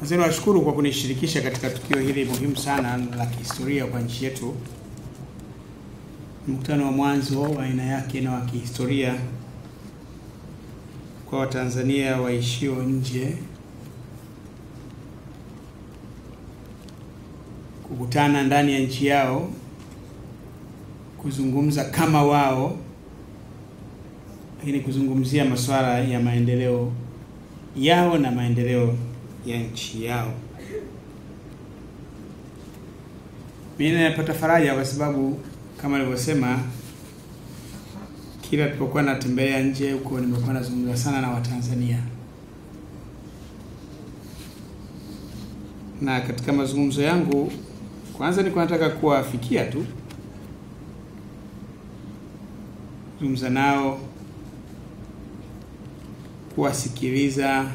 Kwanza niwashukuru kwa kunishirikisha katika tukio hili muhimu sana la kihistoria kwa nchi yetu. Mkutano wa mwanzo wa aina yake na wa kihistoria kwa Watanzania waishio nje kukutana ndani ya nchi yao, kuzungumza kama wao, lakini kuzungumzia masuala ya maendeleo yao na maendeleo ya nchi yao. Mimi napata faraja kwa sababu kama nilivyosema, kila tulipokuwa natembelea nje huko nimekuwa nazungumza sana na Watanzania. Na katika mazungumzo yangu kwanza nilikuwa nataka kuwafikia tu, kuzungumza nao, kuwasikiliza,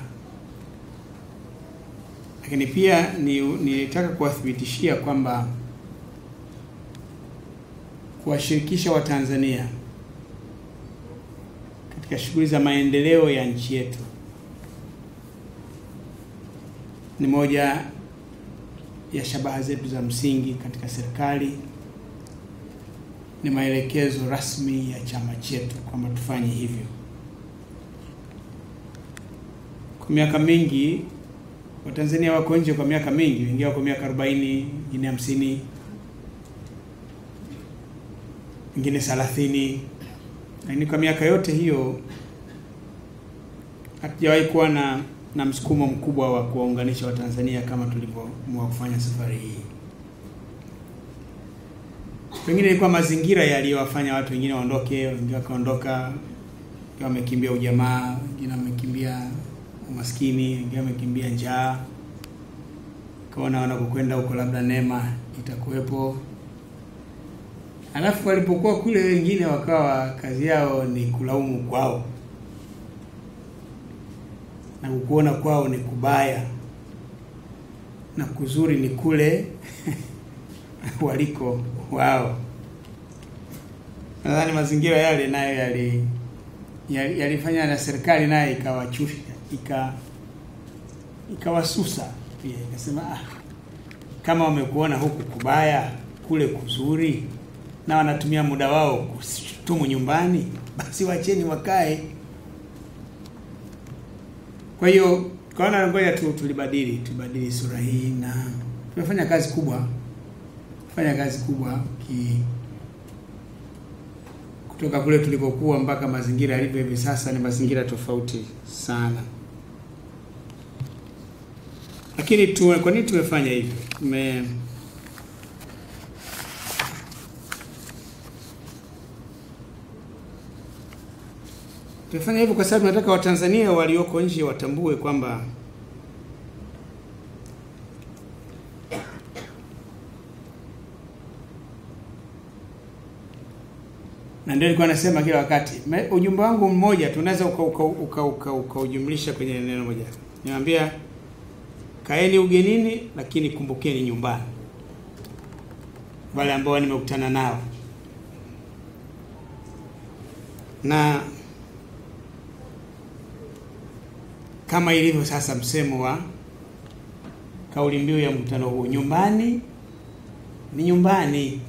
lakini pia nilitaka kuwathibitishia kwamba kuwashirikisha Watanzania katika shughuli za maendeleo ya nchi yetu ni moja ya shabaha zetu za msingi katika serikali. Ni maelekezo rasmi ya chama chetu kwamba tufanye hivyo. Kwa miaka mingi Watanzania wako nje, kwa miaka mingi, wengine wako miaka 40, wengine 50, wengine 30. Lakini kwa miaka yote hiyo hatujawahi kuwa na msukumo mkubwa wa kuwaunganisha Watanzania kama tulivyoamua kufanya safari hii. Pengine ilikuwa mazingira yaliyowafanya watu wengine waondoke, wengine wakaondoka, wengine wamekimbia ujamaa, wengine wamekimbia umaskini, wengine wamekimbia njaa. Kaona wanakokwenda huko labda neema itakuwepo. Alafu walipokuwa kule wengine wakawa kazi yao ni kulaumu kwao, na kuona kwao ni kubaya na kuzuri ni kule waliko wao. Nadhani mazingira yale nayo yalifanya na serikali nayo ikawachusha, ikawasusa pia, ikasema kama wamekuona huku kubaya kule kuzuri na wanatumia muda wao kushutumu nyumbani, basi waacheni wakae. Kwa hiyo kaona ngoja tu tulibadili sura hii, na tumefanya kazi kubwa. Fanya kazi kubwa kutoka kule tulikokuwa mpaka mazingira yalivyo hivi sasa ni mazingira tofauti sana. Lakini kwa nini tumefanya hivyo? Tumefanya hivyo kwa sababu nataka Watanzania walioko nje watambue kwamba na ndio nilikuwa nasema kila wakati, ujumbe wangu mmoja tunaweza ukaujumlisha kwenye neno moja. Niwaambia kaeni ugenini lakini kumbukeni nyumbani. Wale ambao nimekutana nao. Na kama ilivyo sasa msemo wa kauli mbiu ya mkutano huu, nyumbani ni nyumbani.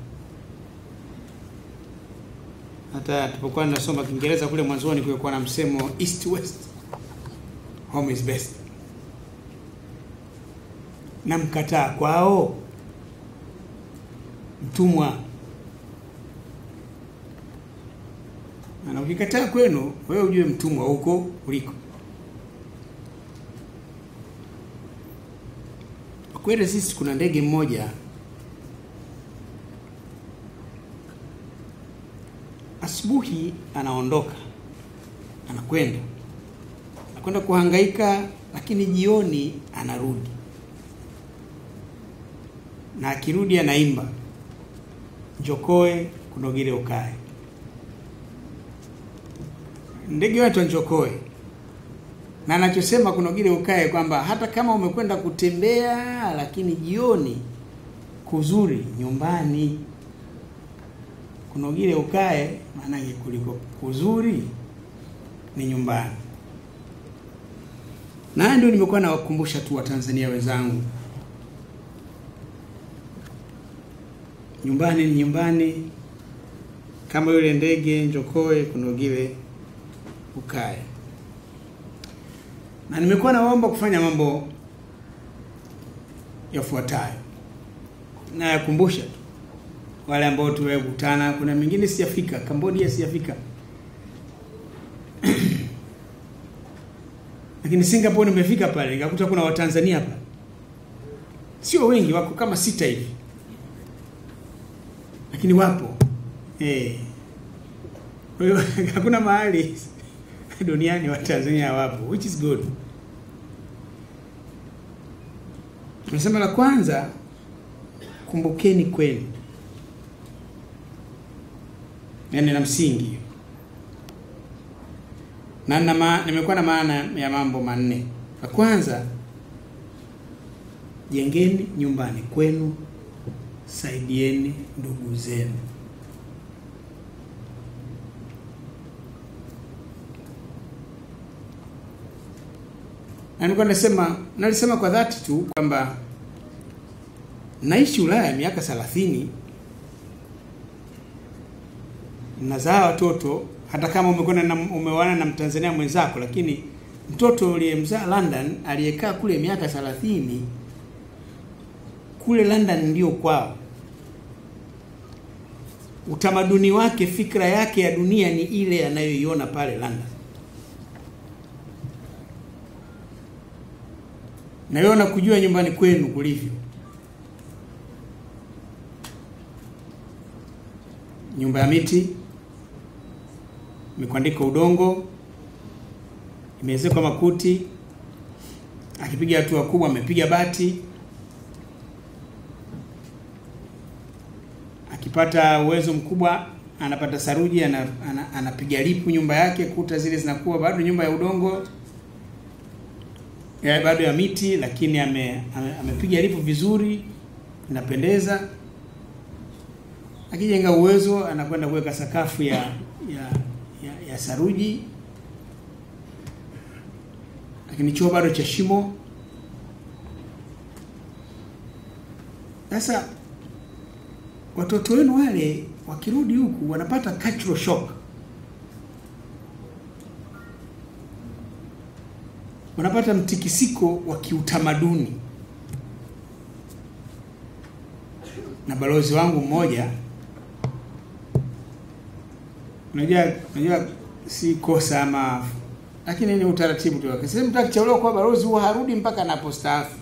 Hata tulipokuwa tunasoma Kiingereza kule mwanzoni kulikuwa na msemo East West, home is best. Na mkataa kwao mtumwa. Na ukikataa kwenu wewe ujue mtumwa huko uliko. Kweli sisi kuna ndege mmoja asubuhi anaondoka, anakwenda kuhangaika, lakini jioni anarudi. Na akirudi anaimba njokoe kunogile ukae. Ndege watu njokoe. Na anachosema kunogile ukae kwamba hata kama umekwenda kutembea lakini jioni kuzuri nyumbani. Kunogile ukae maana kuliko kuzuri ni nyumbani. Na ndio nimekuwa nawakumbusha tu Watanzania wenzangu, nyumbani ni nyumbani, kama yule ndege njokoe kunogile ukae. Na nimekuwa naomba kufanya mambo yafuatayo, na yakumbusha tu wale ambao tumekutana. Kuna mingine sijafika, Cambodia sijafika, lakini Singapore nimefika pale, nikakuta kuna Watanzania hapa, sio wengi, wako kama 6 hivi, lakini wapo. Kwa hiyo hakuna mahali duniani Watanzania wapo, which is good. Tunasema la kwanza, kumbukeni kwenu, yaani na msingi. Na nimekuwa na maana ya mambo 4. La kwanza, jengeni nyumbani kwenu, saidieni ndugu zenu. Na nilikuwa nasema, nalisema kwa dhati tu kwamba naishi Ulaya miaka 30, nazaa watoto. Hata kama umekwenda umeoana na Mtanzania mwenzako, lakini mtoto uliyemzaa London, aliyekaa kule miaka 30, kule London ndio kwao. Utamaduni wake, fikra yake ya dunia ni ile anayoiona pale London. Na wewe unakujua nyumbani kwenu kulivyo. Nyumba ya miti, imekwandika udongo, imeezekwa makuti, akipiga hatua kubwa amepiga bati, akipata uwezo mkubwa anapata saruji, anapiga lipu nyumba yake, kuta zile zinakuwa bado nyumba ya udongo, ya bado ya miti, lakini amepiga lipu vizuri, inapendeza. Akijenga uwezo anakwenda kuweka sakafu ya saruji, lakini choo bado cha shimo. Sasa watoto wenu wale wakirudi huku wanapata cultural shock, wanapata mtikisiko wa kiutamaduni. Na balozi wangu mmoja, unajua si kosa ama, lakini ni utaratibu tu. Akisema mtu akichaguliwa kuwa balozi huwa harudi mpaka anapostaafu.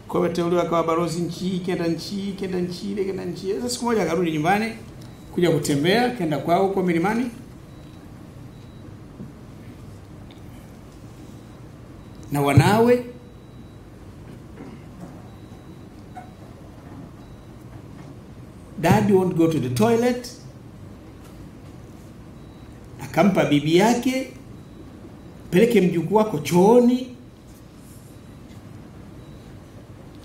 Kwa hiyo ateuliwa kwa balozi nchi hii, kenda nchi hii, kenda nchi ile, kenda nchi ile. Sasa siku moja akarudi nyumbani kuja kutembea, kenda kwao huko milimani. Na wanawe Dad won't go to the toilet. Akampa bibi yake, peleke mjukuu wako chooni.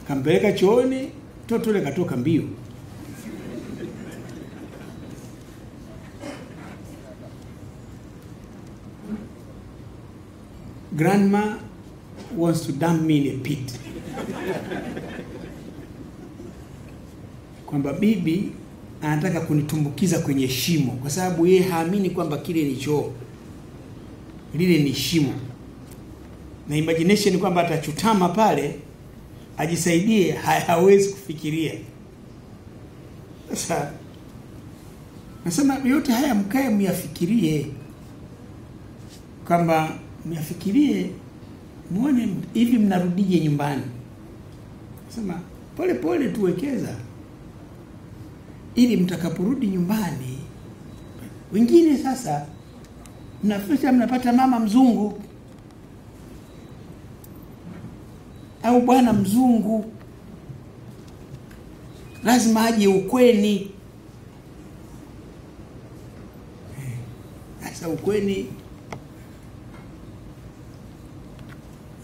Akampeleka chooni, mtoto yule katoka mbio. Grandma wants to dump me in a pit. Kwamba bibi anataka kunitumbukiza kwenye shimo, kwa sababu yeye haamini kwamba kile ni choo, lile ni shimo. Na imagination kwamba atachutama pale ajisaidie, hawezi kufikiria. Sasa nasema yote haya mkae myafikirie, kwamba myafikirie muone hivi mnarudije nyumbani. Nasema pole pole tuwekeza ili mtakaporudi nyumbani. Wengine sasa mnafika mnapata mama mzungu au bwana mzungu, lazima aje ukweni. Sasa ukweni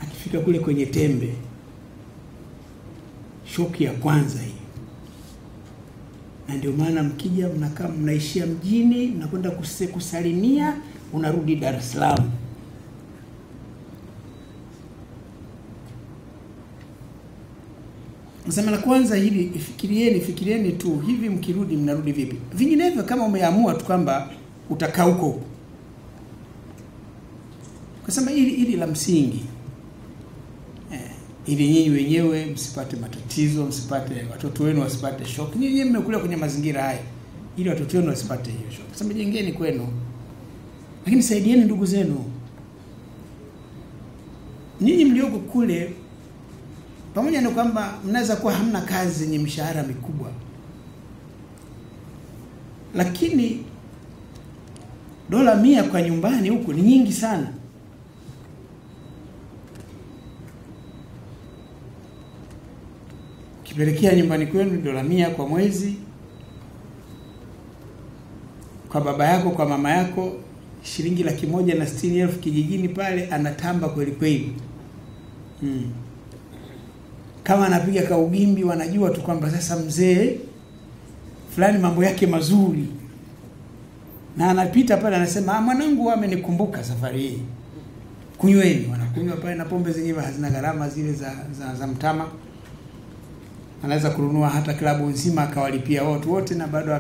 akifika kule kwenye tembe, shoki ya kwanza hii. Na ndio maana mkija mnakaa mnaishia mjini, mnakwenda kusalimia, unarudi Dar es Salaam. Nasema la kwanza hili, fikirieni tu hivi, mkirudi mnarudi vipi? Vinginevyo kama umeamua tu kwamba utakaa huko. Kasema hili la msingi. Ili nyinyi wenyewe msipate matatizo, msipate watoto wenu wasipate shock. Nyinyi mmekulia kwenye mazingira haya, ili watoto wenu wasipate hiyo shock. Kasema jengeni kwenu. Lakini saidieni ndugu zenu. Nyinyi mlioko kule, pamoja na kwamba mnaweza kuwa hamna kazi yenye mishahara mikubwa, lakini $100 kwa nyumbani huko ni nyingi sana. Ukipelekea nyumbani kwenu $100 kwa mwezi, kwa baba yako, kwa mama yako, shilingi 160,000 kijijini pale, anatamba kweli kweli. Kama anapiga kaugimbi, wanajua tu kwamba sasa mzee fulani mambo yake mazuri. Na anapita pale anasema, mwanangu amenikumbuka safari hii. Kunyweni, wanakunywa pale, na pombe zenyewe hazina gharama zile za mtama. Anaweza kununua hata klabu nzima akawalipia watu wote, na bado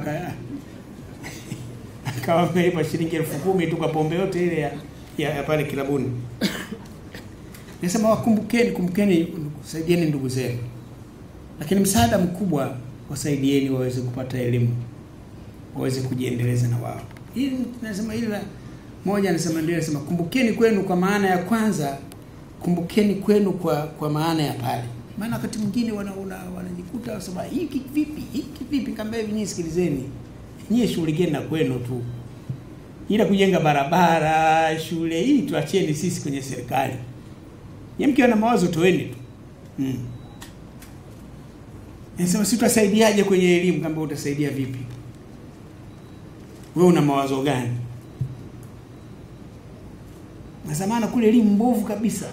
akawa amelipa shilingi 10,000 tu kwa pombe yote ile ya pale klabuni. Nasema wakumbukeni, kumbukeni, saidieni ndugu zenu. Lakini msaada mkubwa, wasaidieni waweze kupata elimu, waweze kujiendeleza na wao. Hili nasema, hili la moja nasema ndio, nasema kumbukeni kwenu kwa maana ya kwanza, kumbukeni kwenu kwa maana ya pale. Maana wakati mwingine wanajikuta wanasema hiki vipi, hiki vipi, kamba hivi. Nyinyi sikilizeni. Nyinyi shughulikeni na kwenu tu. Ila kujenga barabara, shule hii tuachieni sisi kwenye serikali. Nyinyi mkiwa na mawazo toeni tu. Nasema si tutasaidiaje kwenye elimu? Kamba utasaidia vipi? Wewe una mawazo gani? Na maana kule elimu mbovu kabisa.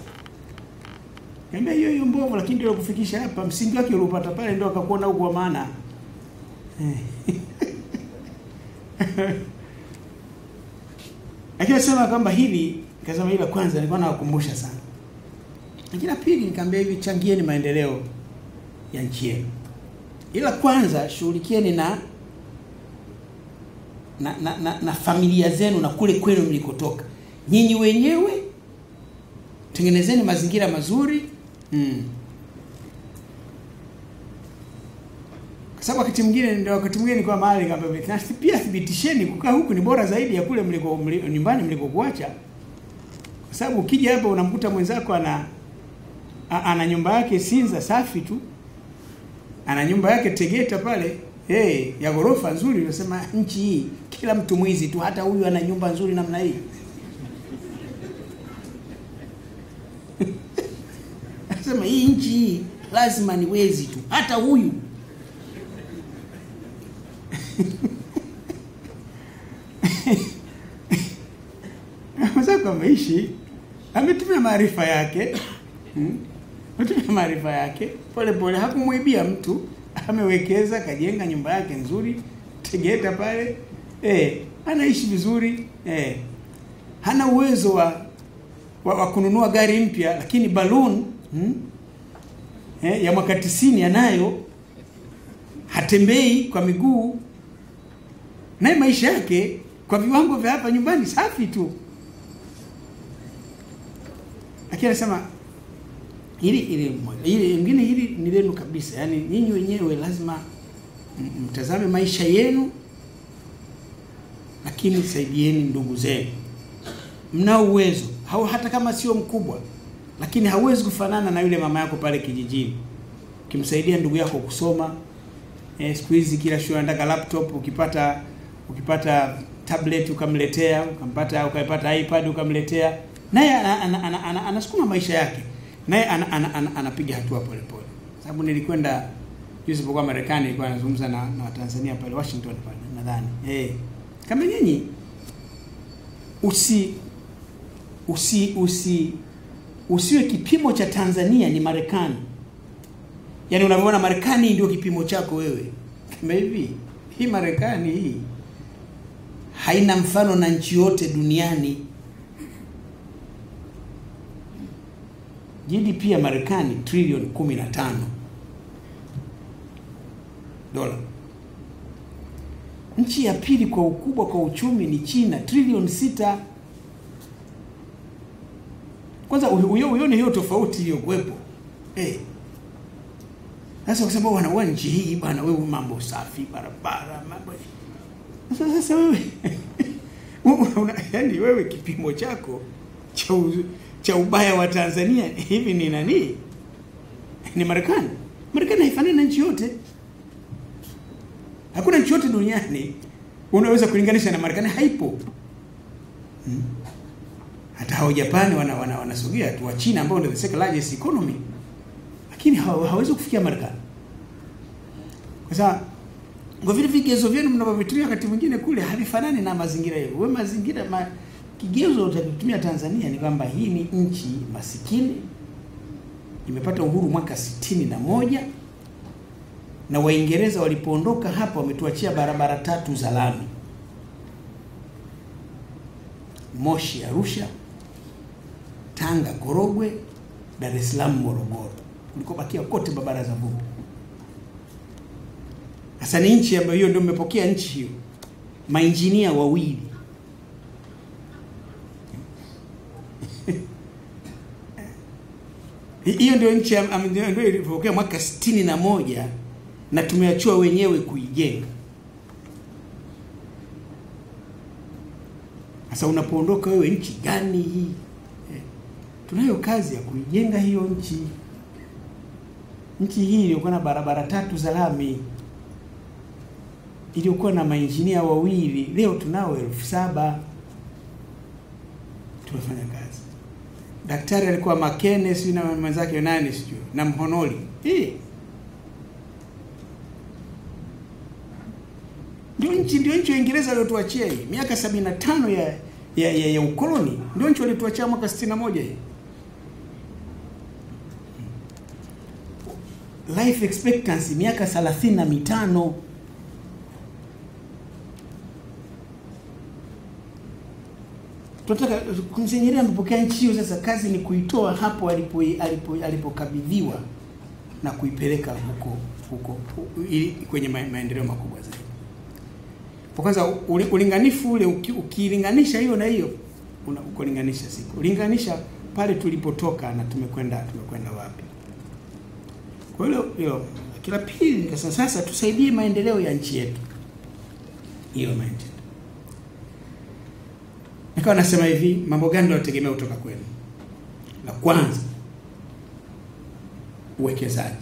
Niambia hiyo hiyo mbovu, lakini ndio kufikisha hapa, msingi wake uliopata pale ndio akakuona huko kwa maana. Lakini sema kwamba hili, nikasema hili la kwanza nilikuwa nawakumbusha sana. Lakini la pili nikamwambia hivi, changieni maendeleo ya nchi yenu. Ila kwanza shughulikieni na familia zenu na kule kwenu mlikotoka. Nyinyi wenyewe tengenezeni mazingira mazuri. Kwa sababu wakati mwingine ndio wakati mwingine kwa mahali kama pia thibitisheni kukaa huku ni bora zaidi ya kule mliko nyumbani mlikokuacha. Kwa sababu ukija hapa unamkuta mwenzako ana nyumba yake Sinza safi tu. Ana nyumba yake Tegeta pale, ya ghorofa nzuri. Unasema nchi hii kila mtu mwizi tu, hata huyu ana nyumba nzuri namna hii. Nasema hii nchi hii lazima ni wezi tu, hata huyu. Mwenzako ameishi, ametumia maarifa yake. Ametumia maarifa yake pole pole, hakumuibia mtu, amewekeza, kajenga nyumba yake nzuri Tegeta pale. Anaishi vizuri. Hana uwezo wa kununua gari mpya, lakini balloon ya mwaka 90 anayo. Hatembei kwa miguu. Na maisha yake kwa viwango vya hapa nyumbani safi tu. Lakini anasema hili moja, hili nyingine, hili ni lenu kabisa. Yaani nyinyi wenyewe lazima mtazame maisha yenu, lakini saidieni ndugu zenu. Mna uwezo, hata kama sio mkubwa, lakini hauwezi kufanana na yule mama yako pale kijijini. Ukimsaidia ndugu yako kusoma, siku hizi kila shule anataka laptop, ukipata tablet ukamletea, ukaipata iPad ukamletea, naye anasukuma maisha yake. Naye anapiga hatua pole pole. Sababu nilikwenda juzi kwa Marekani, nilikuwa nazungumza na Watanzania pale Washington pale nadhani. Kama nyinyi usiwe kipimo cha Tanzania ni Marekani. Yaani unavyoona Marekani ndio kipimo chako wewe. Kama hivi, hii Marekani hii haina mfano na nchi yote duniani. GDP ya Marekani trilioni 15. dola. Nchi ya pili kwa ukubwa kwa uchumi ni China, trilioni 6. Kwanza uione hiyo tofauti iliyokuwepo. Sasa ukisema bwana wewe nchi hii bwana wewe mambo safi, barabara, mambo. Sasa wewe yaani wewe kipimo chako cha ubaya wa Tanzania hivi ni nani? Ni Marekani. Marekani haifanani na nchi yote. Hakuna nchi yote duniani unaweza kulinganisha na Marekani, haipo. Hata hao Japani wanasogea tu, wa China ambao ndio the second largest economy, lakini hawawezi kufikia Marekani. Kwa sababu kwa vile vigezo vyenu mnavyovitumia wakati mwingine kule havifanani na mazingira yenu. Wewe mazingira kigezo utakitumia Tanzania ni kwamba hii ni nchi masikini, imepata uhuru mwaka 61, na Waingereza walipoondoka hapa wametuachia barabara 3 za lami. Moshi Arusha, Tanga Korogwe, Dar es Salaam Morogoro. Kulikobakia kote barabara za vumbi. Sasa ni nchi ambayo hiyo ndio mmepokea nchi hiyo. Mainjinia wawili. Hiyo ndio nchi ndio ilipokea mwaka 61 na tumeachua wenyewe kuijenga. Sasa unapoondoka wewe, nchi gani hii? Tunayo kazi ya kuijenga hiyo nchi. Nchi hii iliyokuwa na barabara 3 za lami, iliyokuwa na mainjinia wawili, leo tunao 7,000. Tumefanya kazi. Daktari alikuwa Makene, sijui na mwenzake nani sijui, na Mhonoli. Ndio nchi Uingereza waliotuachia hii. Miaka 75 ya ukoloni ndio nchi waliotuachia mwaka 61 hii. Life expectancy miaka 35. Tunataka Mzee Nyerere amepokea nchi hiyo, sasa kazi ni kuitoa hapo alipokabidhiwa na kuipeleka huko ili kwenye maendeleo makubwa zaidi. Kwa kwanza ulinganifu ule ukilinganisha hiyo na hiyo ukolinganisha siku. Linganisha pale tulipotoka na tumekwenda wapi. Kwa hiyo hilo kila pili nikasema sasa tusaidie maendeleo ya nchi yetu. Hiyo maendeleo. Nikawa nasema hivi, mambo gani tunategemea kutoka kwenu? La kwanza, uwekezaji.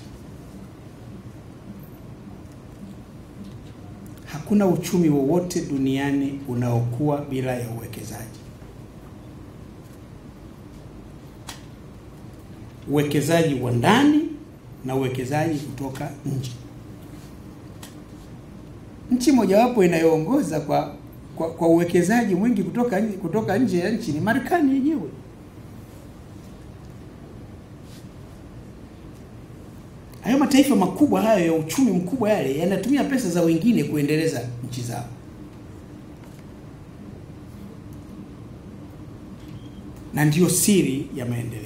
Hakuna uchumi wowote duniani unaokua bila ya uwekezaji. Uwekezaji wa ndani na uwekezaji kutoka nje. Nchi mojawapo inayoongoza kwa uwekezaji mwingi kutoka nje ya nchi ni Marekani yenyewe. Hayo mataifa makubwa hayo ya uchumi mkubwa yale yanatumia pesa za wengine kuendeleza nchi zao. Na ndiyo siri ya maendeleo.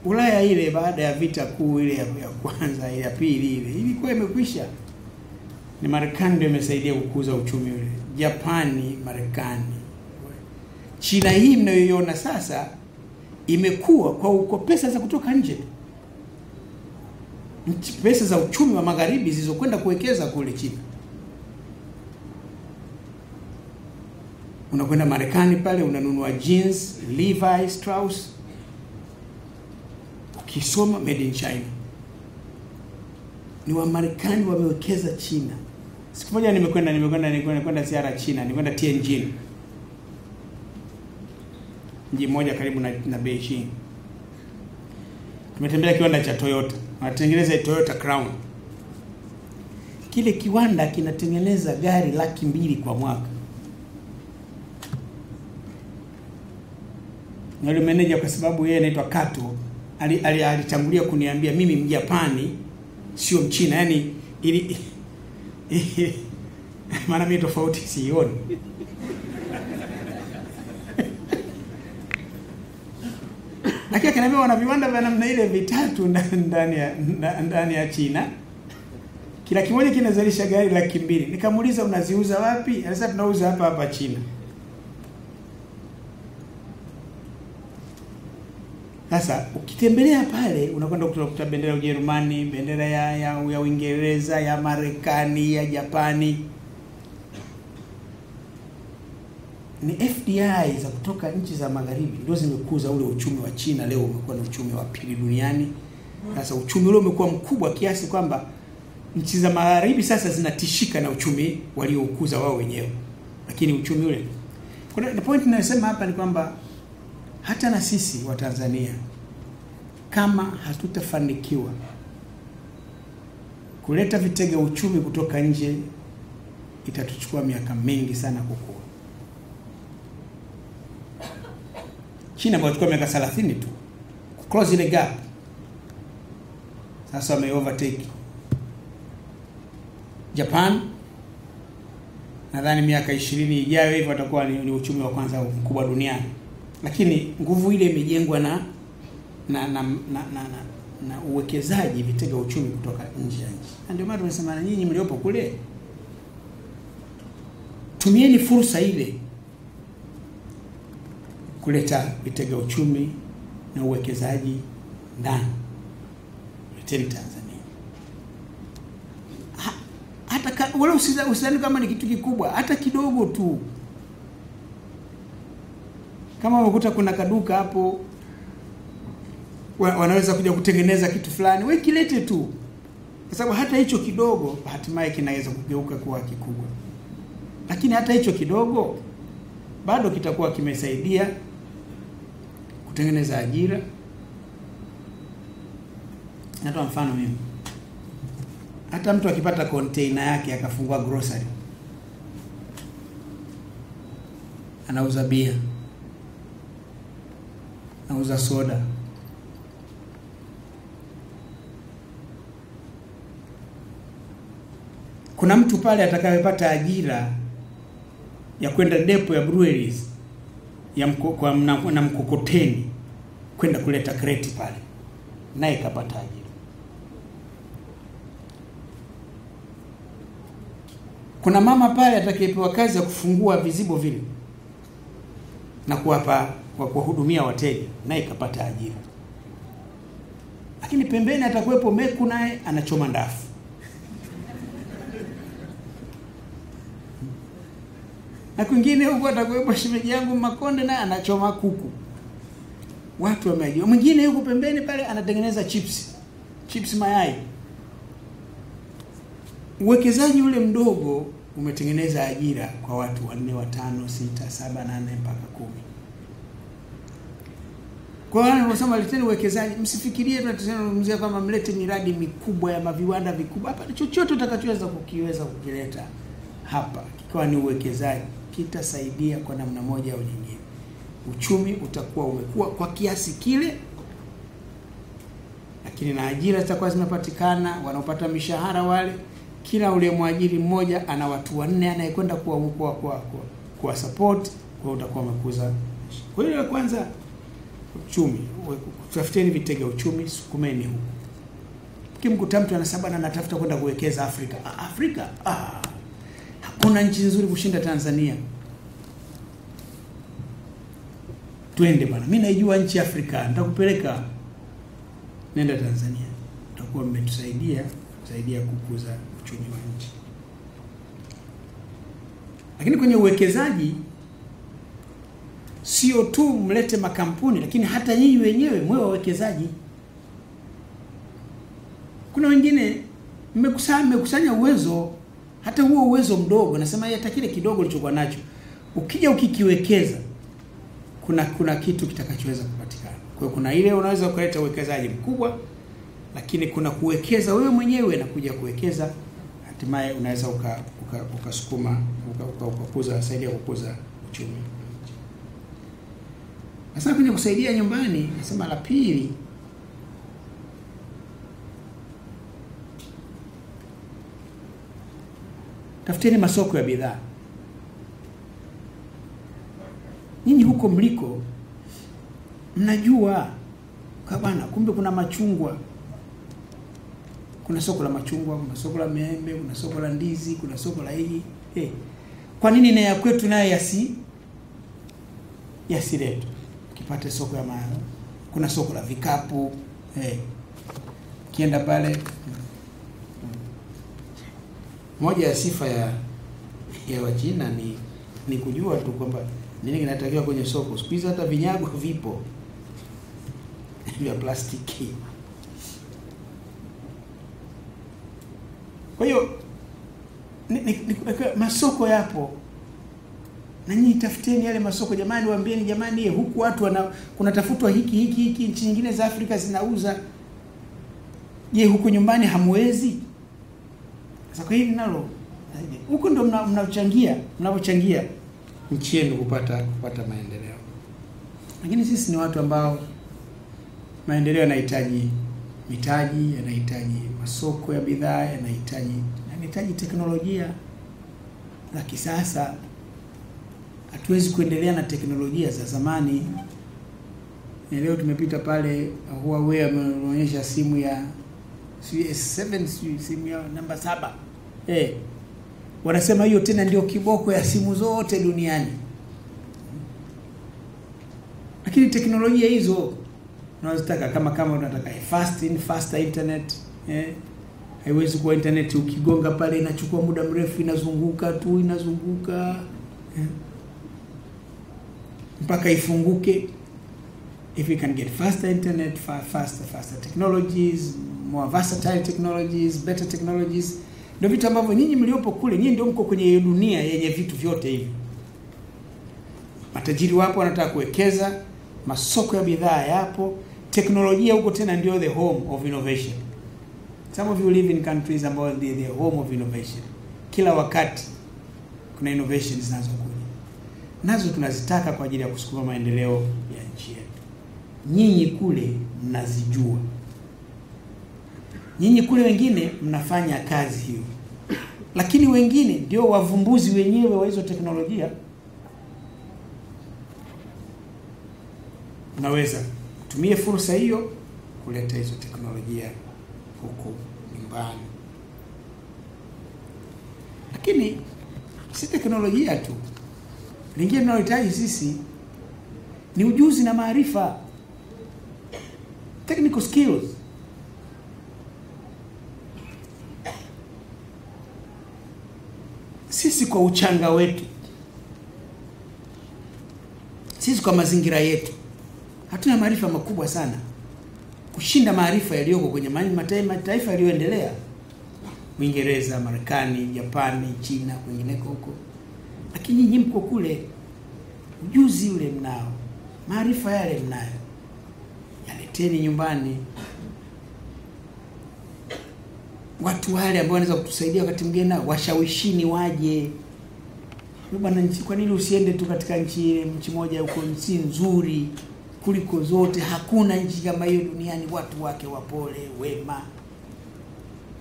Ulaya ile baada ya vita kuu ile ya kwanza, ya pili ile ilikuwa imekwisha. Ni Marekani ndio imesaidia kukuza uchumi ule. Japani, Marekani. China hii mnayoiona sasa imekuwa kwa pesa za kutoka nje. Pesa za uchumi wa magharibi zilizokwenda kuwekeza kule China. Unakwenda Marekani pale unanunua jeans, Levi Strauss, ukisoma made in China. Ni wa Marekani wamewekeza China. Siku moja nimekwenda ziara China, nimekwenda Tianjin. Mji mmoja karibu na Beijing. Tumetembelea kiwanda cha Toyota. Wanatengeneza Toyota Crown. Kile kiwanda kinatengeneza gari 200,000 kwa mwaka. Na yule meneja, kwa sababu yeye anaitwa Kato, alitangulia kuniambia mimi Mjapani sio Mchina, yani ili maana mimi tofauti sioni. Lakini akaniambia wana viwanda vya namna ile vitatu ndani ya China. Kila kimoja kinazalisha gari 200,000. Nikamuuliza unaziuza wapi? Anasema tunauza hapa hapa China. Sasa ukitembelea pale unakwenda kukuta bendera ya Ujerumani, bendera ya Uingereza, ya Marekani, ya Japani. Ni FDI za kutoka nchi za magharibi ndio zimekuza ule uchumi wa China. Leo umekuwa ni uchumi wa pili duniani. Sasa uchumi ule umekuwa mkubwa kiasi kwamba nchi za magharibi sasa zinatishika na uchumi walioukuza wao wenyewe. Lakini uchumi ule, kuna the point ninayosema hapa ni kwamba hata na sisi wa Tanzania kama hatutafanikiwa kuleta vitega uchumi kutoka nje, itatuchukua miaka mingi sana kukua. China imechukua miaka 30 tu close ile gap. Sasa wame overtake Japan. Nadhani miaka 20 ijayo hivyo watakuwa ni uchumi wa kwanza mkubwa duniani. Lakini nguvu ile imejengwa na uwekezaji vitega uchumi kutoka nje ya nchi. Na ndio maana tumesema na nyinyi mliopo kule, tumieni fursa ile kuleta vitega uchumi na uwekezaji ndani. Leteni Tanzania. Hata wala usidhani kama ni kitu kikubwa, hata kidogo tu. Kama umekuta kuna kaduka hapo wanaweza kuja kutengeneza kitu fulani, wewe kilete tu. Kwa sababu hata hicho kidogo hatimaye kinaweza kugeuka kuwa kikubwa. Lakini hata hicho kidogo bado kitakuwa kimesaidia kutengeneza ajira. Natoa mfano mimi. Hata mtu akipata container yake akafungua grocery, anauza bia, anauza soda, kuna mtu pale atakayepata ajira ya kwenda depo ya breweries ya na mkokoteni kwenda kuleta kreti pale, naye kapata ajira. Kuna mama pale atakayepewa kazi ya kufungua vizibo vile na kuwapa kwa kuwahudumia wateja, naye kapata ajira. Lakini pembeni atakuwepo meku, naye anachoma ndafu. Na kwingine huko atakuwepo shemeji yangu Makonde, naye anachoma kuku. Watu wameajiriwa. Mwingine yuko pembeni pale anatengeneza chips mayai. Uwekezaji ule mdogo umetengeneza ajira kwa watu 4, 5, 6, 7, 8 mpaka 10. Kwa hiyo wanasema leteni uwekezaji, msifikirie tunazungumzia kama mlete miradi mikubwa ya maviwanda vikubwa. Hapa chochote utakachoweza kukiweza kukileta hapa kikiwa ni uwekezaji kitasaidia kwa namna moja au nyingine. Uchumi utakuwa umekua kwa kiasi kile, lakini na ajira zitakuwa zinapatikana, wanaopata mishahara wale, kila ule mwajiri mmoja ana watu 4 anayekwenda kuwa support, kwa utakuwa umekuza. Kwa hiyo kwanza uchumi, tafuteni vitega uchumi, sukumeni huko. Ukimkuta mtu anasema na anatafuta kwenda kuwekeza Afrika. Afrika? Hakuna nchi nzuri kushinda Tanzania. Twende bwana. Mimi naijua nchi Afrika, nitakupeleka. Nenda Tanzania. Utakuwa mmetusaidia kusaidia kukuza uchumi wa nchi. Lakini kwenye uwekezaji sio tu mlete makampuni, lakini hata nyinyi wenyewe mwe wawekezaji. Kuna wengine mmekusanya uwezo, hata huo uwezo mdogo, nasema hata kile kidogo ulichokuwa nacho, ukija ukikiwekeza kuna kitu kitakachoweza kupatikana. Kwa hiyo kuna ile unaweza kuleta uwekezaji mkubwa, lakini kuna kuwekeza wewe mwenyewe na kuja kuwekeza, hatimaye unaweza ukasukuma ukakuza, saidia kukuza uchumi. Sasa kwenye kusaidia nyumbani, nasema la pili, tafuteni masoko ya bidhaa. Nyinyi huko mliko mnajua bwana, kumbe kuna machungwa Kuna soko la machungwa, kuna soko la maembe, kuna soko la ndizi, kuna soko la hii. Kwa nini na ya kwetu naye yasiletwe? Ukipata soko ya maana, kuna soko la vikapu, Kienda pale, moja ya sifa ya Wachina ni kujua tu kwamba nini kinatakiwa kwenye soko. Siku hizi hata vinyago vipo vya plastiki. Kwa hiyo masoko yapo, na nyinyi tafuteni yale masoko jamani, waambieni jamani, huku watu kunatafutwa hiki hiki hiki, nchi nyingine za Afrika zinauza. Je, huku nyumbani hamwezi? Sasa kwa hili nalo huku ndio mnachangia, mnapochangia nchi yenu kupata maendeleo. Lakini sisi ni watu ambao maendeleo yanahitaji mitaji, yanahitaji masoko ya bidhaa, yanahitaji teknolojia za kisasa. Hatuwezi kuendelea na teknolojia za zamani. Leo tumepita pale Huawei ameonyesha simu ya S7, simu ya namba 7. Wanasema hiyo tena ndio kiboko ya simu zote duniani. Lakini teknolojia hizo unazotaka, kama unataka faster internet, haiwezi kuwa internet ukigonga pale inachukua muda mrefu, inazunguka tu, inazunguka mpaka ifunguke. If we can get faster internet, faster technologies, more versatile technologies, better technologies, ndio vitu ambavyo nyinyi mliopo kule, nyinyi ndio mko kwenye dunia yenye vitu vyote hivi. Matajiri wapo wanataka kuwekeza, masoko ya bidhaa yapo, teknolojia huko tena ndio the home of innovation. Some of you live in countries ambayo ndio the home of innovation. Kila wakati kuna innovations zinazokuja. Nazo tunazitaka kwa ajili ya kusukuma maendeleo ya nchi yetu. Nyinyi kule mnazijua. Nyinyi kule wengine mnafanya kazi hiyo. Lakini wengine ndio wavumbuzi wenyewe wa hizo teknolojia. Naweza tumie fursa hiyo kuleta hizo teknolojia huku nyumbani. Lakini si teknolojia tu. Lingine tunalohitaji sisi ni ujuzi na maarifa. Technical skills. Sisi kwa uchanga wetu, sisi kwa mazingira yetu, hatuna maarifa makubwa sana kushinda maarifa yaliyoko kwenye mataifa yaliyoendelea, Uingereza, Marekani, Japani, China, kwingineko huko. Lakini nyinyi mko kule, ujuzi ule mnao, maarifa yale mnayo, yaleteni nyumbani. Watu wale ambao wanaweza kutusaidia wakati mwingine washawishini waje. Bwana nchi, kwa nini usiende tu katika nchi moja huko, nchi nzuri kuliko zote? Hakuna nchi kama hiyo duniani, watu wake wapole, wema,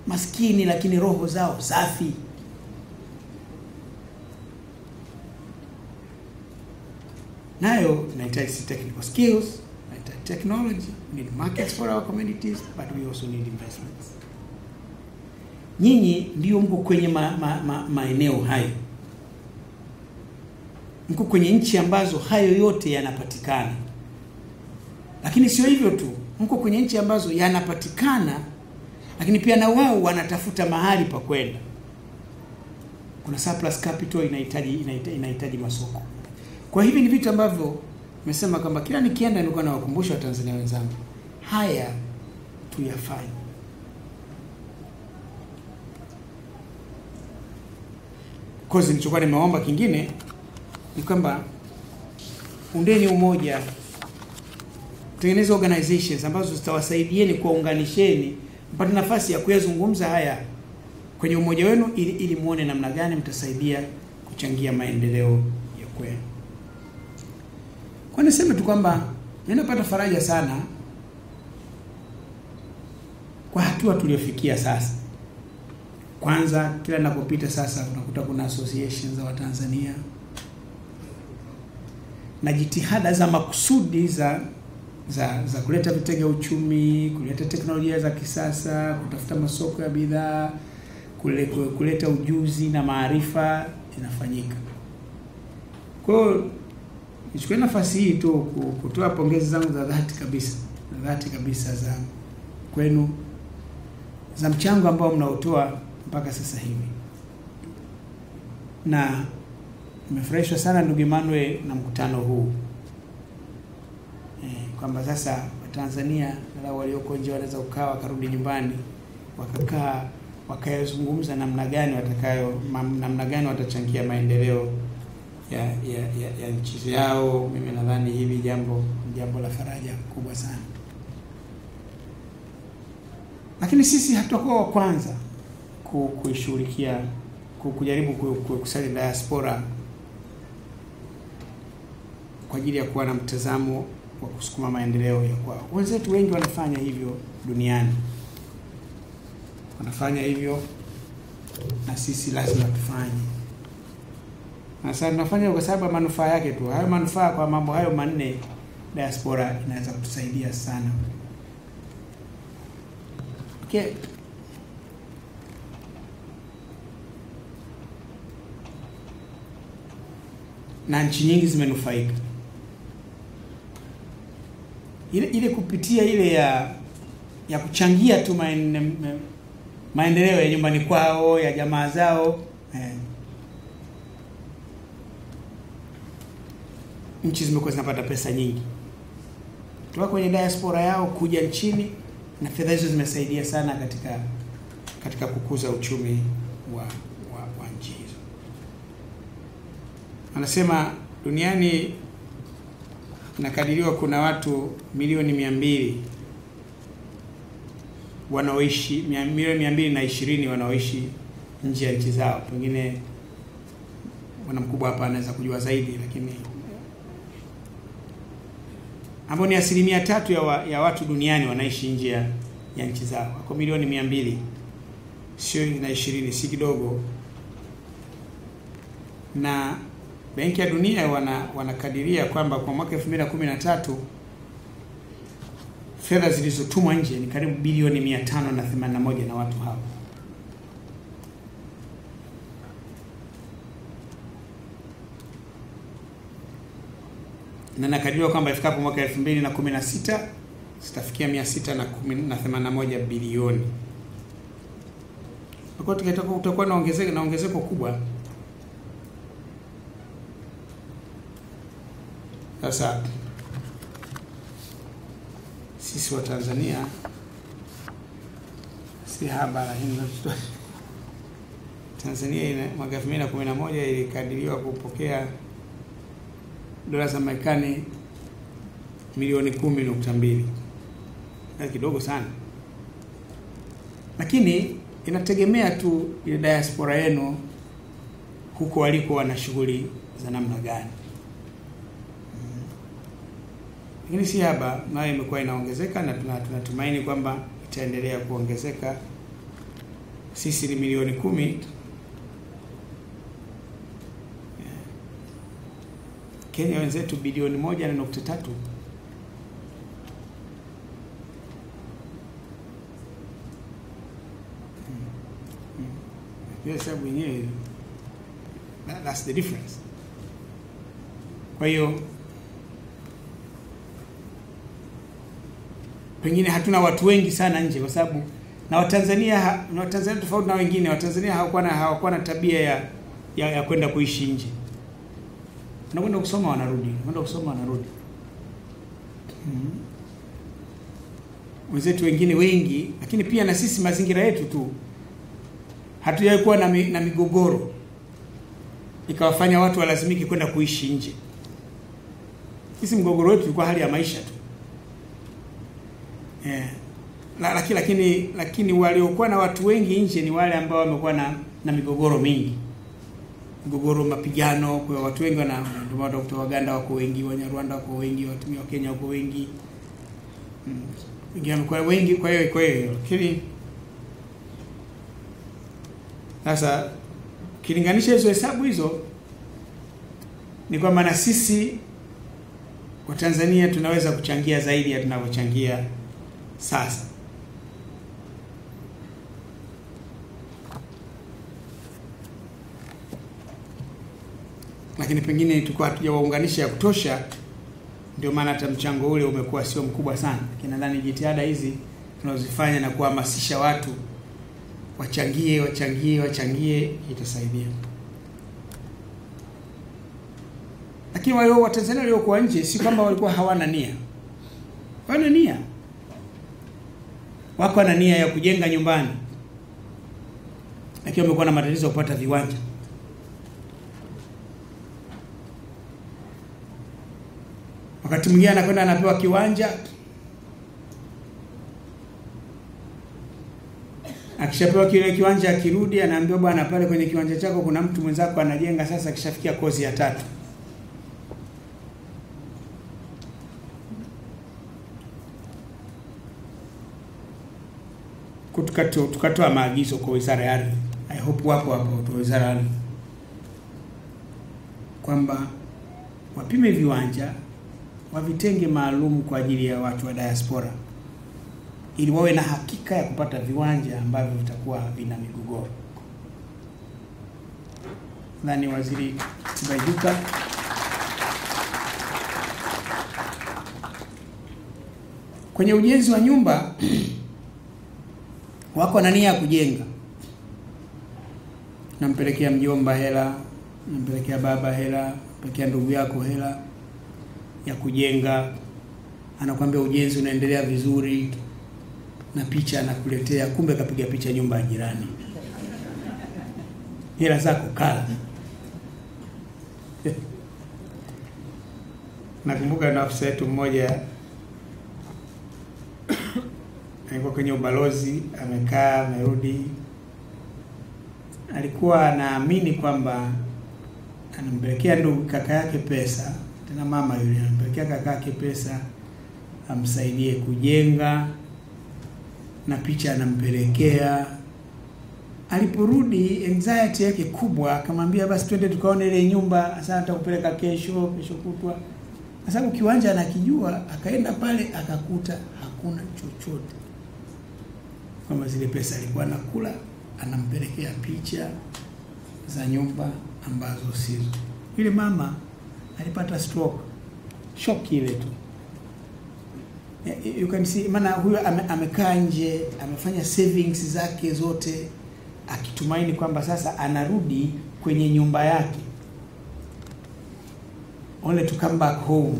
maskini lakini roho zao safi. Nayo tunahitaji technical skills, tunahitaji technology, we need markets for our communities, but we also need investments. Nyinyi ndio mko kwenye maeneo hayo. Mko kwenye nchi ambazo hayo yote yanapatikana. Lakini sio hivyo tu, mko kwenye nchi ambazo yanapatikana, lakini pia na wao wanatafuta mahali pa kwenda. Kuna surplus capital inahitaji masoko. Kwa hivi ni vitu ambavyo nimesema kwamba kila nikienda nilikuwa nawakumbusha Watanzania wenzangu, haya tuyafanye. Kozi nilichokuwa nimeomba kingine ni kwamba undeni umoja, tengeneza organizations ambazo zitawasaidieni kuwaunganisheni mpate nafasi ya kuyazungumza haya kwenye umoja wenu, ili muone namna gani mtasaidia kuchangia maendeleo ya kwenu. Kwa niseme tu kwamba ninapata faraja sana kwa hatua tuliyofikia sasa. Kwanza, kila ninapopita sasa unakuta kuna associations za Watanzania na jitihada za makusudi za za kuleta vitega uchumi, kuleta teknolojia za kisasa, kutafuta masoko ya bidhaa, kuleta ujuzi na maarifa inafanyika. Kwa hiyo nichukue nafasi hii tu kutoa pongezi zangu za dhati kabisa, za dhati kabisa za kwenu, za mchango ambao mnaotoa mpaka sasa hivi. Na nimefurahishwa sana ndugu Emmanuel na mkutano huu. Kwamba sasa Watanzania na walioko nje wanaweza kukaa wakarudi nyumbani, wakakaa wakayazungumza namna gani watakayo, namna gani watachangia maendeleo ya nchi yao. Mimi nadhani hili jambo la faraja kubwa sana. Lakini sisi hatutakuwa wa kwanza kuishughulikia, kujaribu kukusanya diaspora kwa ajili ya kuwa na mtazamo wa kusukuma maendeleo ya kwao. Wenzetu wengi wanafanya hivyo duniani, wanafanya hivyo na sisi lazima tufanye. Na sasa tunafanya kwa sababu manufaa yake tu. Hayo manufaa kwa mambo hayo manne, diaspora inaweza kutusaidia sana. Okay. Na nchi nyingi zimenufaika. Ile kupitia ile ya kuchangia tu maendeleo ya nyumbani kwao, ya jamaa zao. Nchi zimekuwa zinapata pesa nyingi kutoka kwenye diaspora yao kuja nchini, na fedha hizo zimesaidia sana katika kukuza uchumi wa nchi hizo. Anasema duniani inakadiriwa kuna watu milioni 200 wanaoishi, milioni 220 wanaoishi nje ya nchi zao. Pengine bwana mkubwa hapa anaweza kujua zaidi, lakini ambao ni 3% ya watu duniani wanaishi nje ya nchi zao. Wako milioni 200, sio na 20, si kidogo. Na Benki ya Dunia wanakadiria kwamba kwa mwaka 2013 fedha zilizotumwa nje ni karibu bilioni 581 na watu hao. Na nakadiriwa kwamba ifikapo mwaka 2016 zitafikia 681 bilioni. Kwa hiyo kutakuwa na ongezeko kubwa. Sasa sisi wa Tanzania si haba, lakini Tanzania mwaka 2011 ilikadiriwa kupokea dola za Marekani milioni 10.2. Ni kidogo sana. Lakini inategemea tu ile diaspora yenu huko waliko wana shughuli za namna gani. Lakini si haba, nayo imekuwa inaongezeka na tunatumaini kwamba itaendelea kuongezeka. Sisi ni milioni 10. Kenya wenzetu bilioni 1.3. Hesabu yenyewe, that's the difference. Kwa hiyo pengine hatuna watu wengi sana nje, kwa sababu na Watanzania tofauti na wengine, Watanzania hawakuwa na tabia ya kwenda kuishi nje. Wanakwenda kusoma wanarudi, wanakwenda kusoma wanarudi. Wenzetu wengine wengi, lakini pia na sisi mazingira yetu tu hatujawahi kuwa na migogoro ikawafanya watu walazimike kwenda kuishi nje. Sisi mgogoro wetu ulikuwa hali ya maisha tu. Lakini waliokuwa na watu wengi nje ni wale ambao wamekuwa na migogoro mingi. Migogoro, mapigano, kwa watu wengi ndio maana kutoka Waganda wako wengi, Wanyarwanda wako wengi, watu wa Kenya wako wengi. Wengine wamekuwa wengi, kwa hiyo lakini sasa kilinganisha hizo hesabu hizo ni kwamba na sisi Watanzania tunaweza kuchangia zaidi ya tunavyochangia sasa. Lakini pengine tulikuwa hatujawaunganisha ya kutosha, ndio maana hata mchango ule umekuwa sio mkubwa sana. Lakini nadhani jitihada hizi tunazifanya na kuhamasisha watu wachangie, wachangie, wachangie, itasaidia. Lakini wale wa Tanzania waliokuwa nje si kwamba walikuwa hawana nia. Wana nia. Wako na nia ya kujenga nyumbani. Lakini wamekuwa na matatizo ya kupata viwanja. Wakati mwingine anakwenda anapewa kiwanja, akishapewa kile kiwanja akirudi anaambiwa bwana, pale kwenye kiwanja chako kuna mtu mwenzako anajenga sasa, akishafikia kozi ya 3. Tukatoa maagizo kwa Wizara ya Ardhi. I hope wapo hapo watu wa Wizara ya Ardhi, kwamba wapime viwanja, wavitenge maalum kwa ajili ya watu wa diaspora, ili wawe na hakika ya kupata viwanja ambavyo vitakuwa vina migogoro. Nadhani Waziri Tibaijuka kwenye ujenzi wa nyumba wako na nia ya kujenga. Nampelekea mjomba hela, nampelekea baba hela, nampelekea ndugu yako hela ya kujenga, anakuambia ujenzi unaendelea vizuri, na picha anakuletea, kumbe kapiga picha nyumba ya jirani. Hela zako kala. Nakumbuka na afisa yetu mmoja alikuwa kwenye ubalozi, amekaa, amerudi. Alikuwa anaamini kwamba anampelekea ndugu kaka yake pesa, tena mama yule anampelekea kaka yake pesa amsaidie kujenga, na picha anampelekea. Aliporudi anxiety yake kubwa, akamwambia basi twende tukaone ile nyumba, sasa nitakupeleka kesho, kesho kutwa. Kwa sababu kiwanja anakijua, akaenda pale akakuta hakuna chochote. Kama zile pesa alikuwa anakula, anampelekea picha za nyumba ambazo sizo. Yule mama alipata stroke, shock ile tu. You can see, maana huyo amekaa nje, amefanya savings zake zote akitumaini kwamba sasa anarudi kwenye nyumba yake. Only to come back home,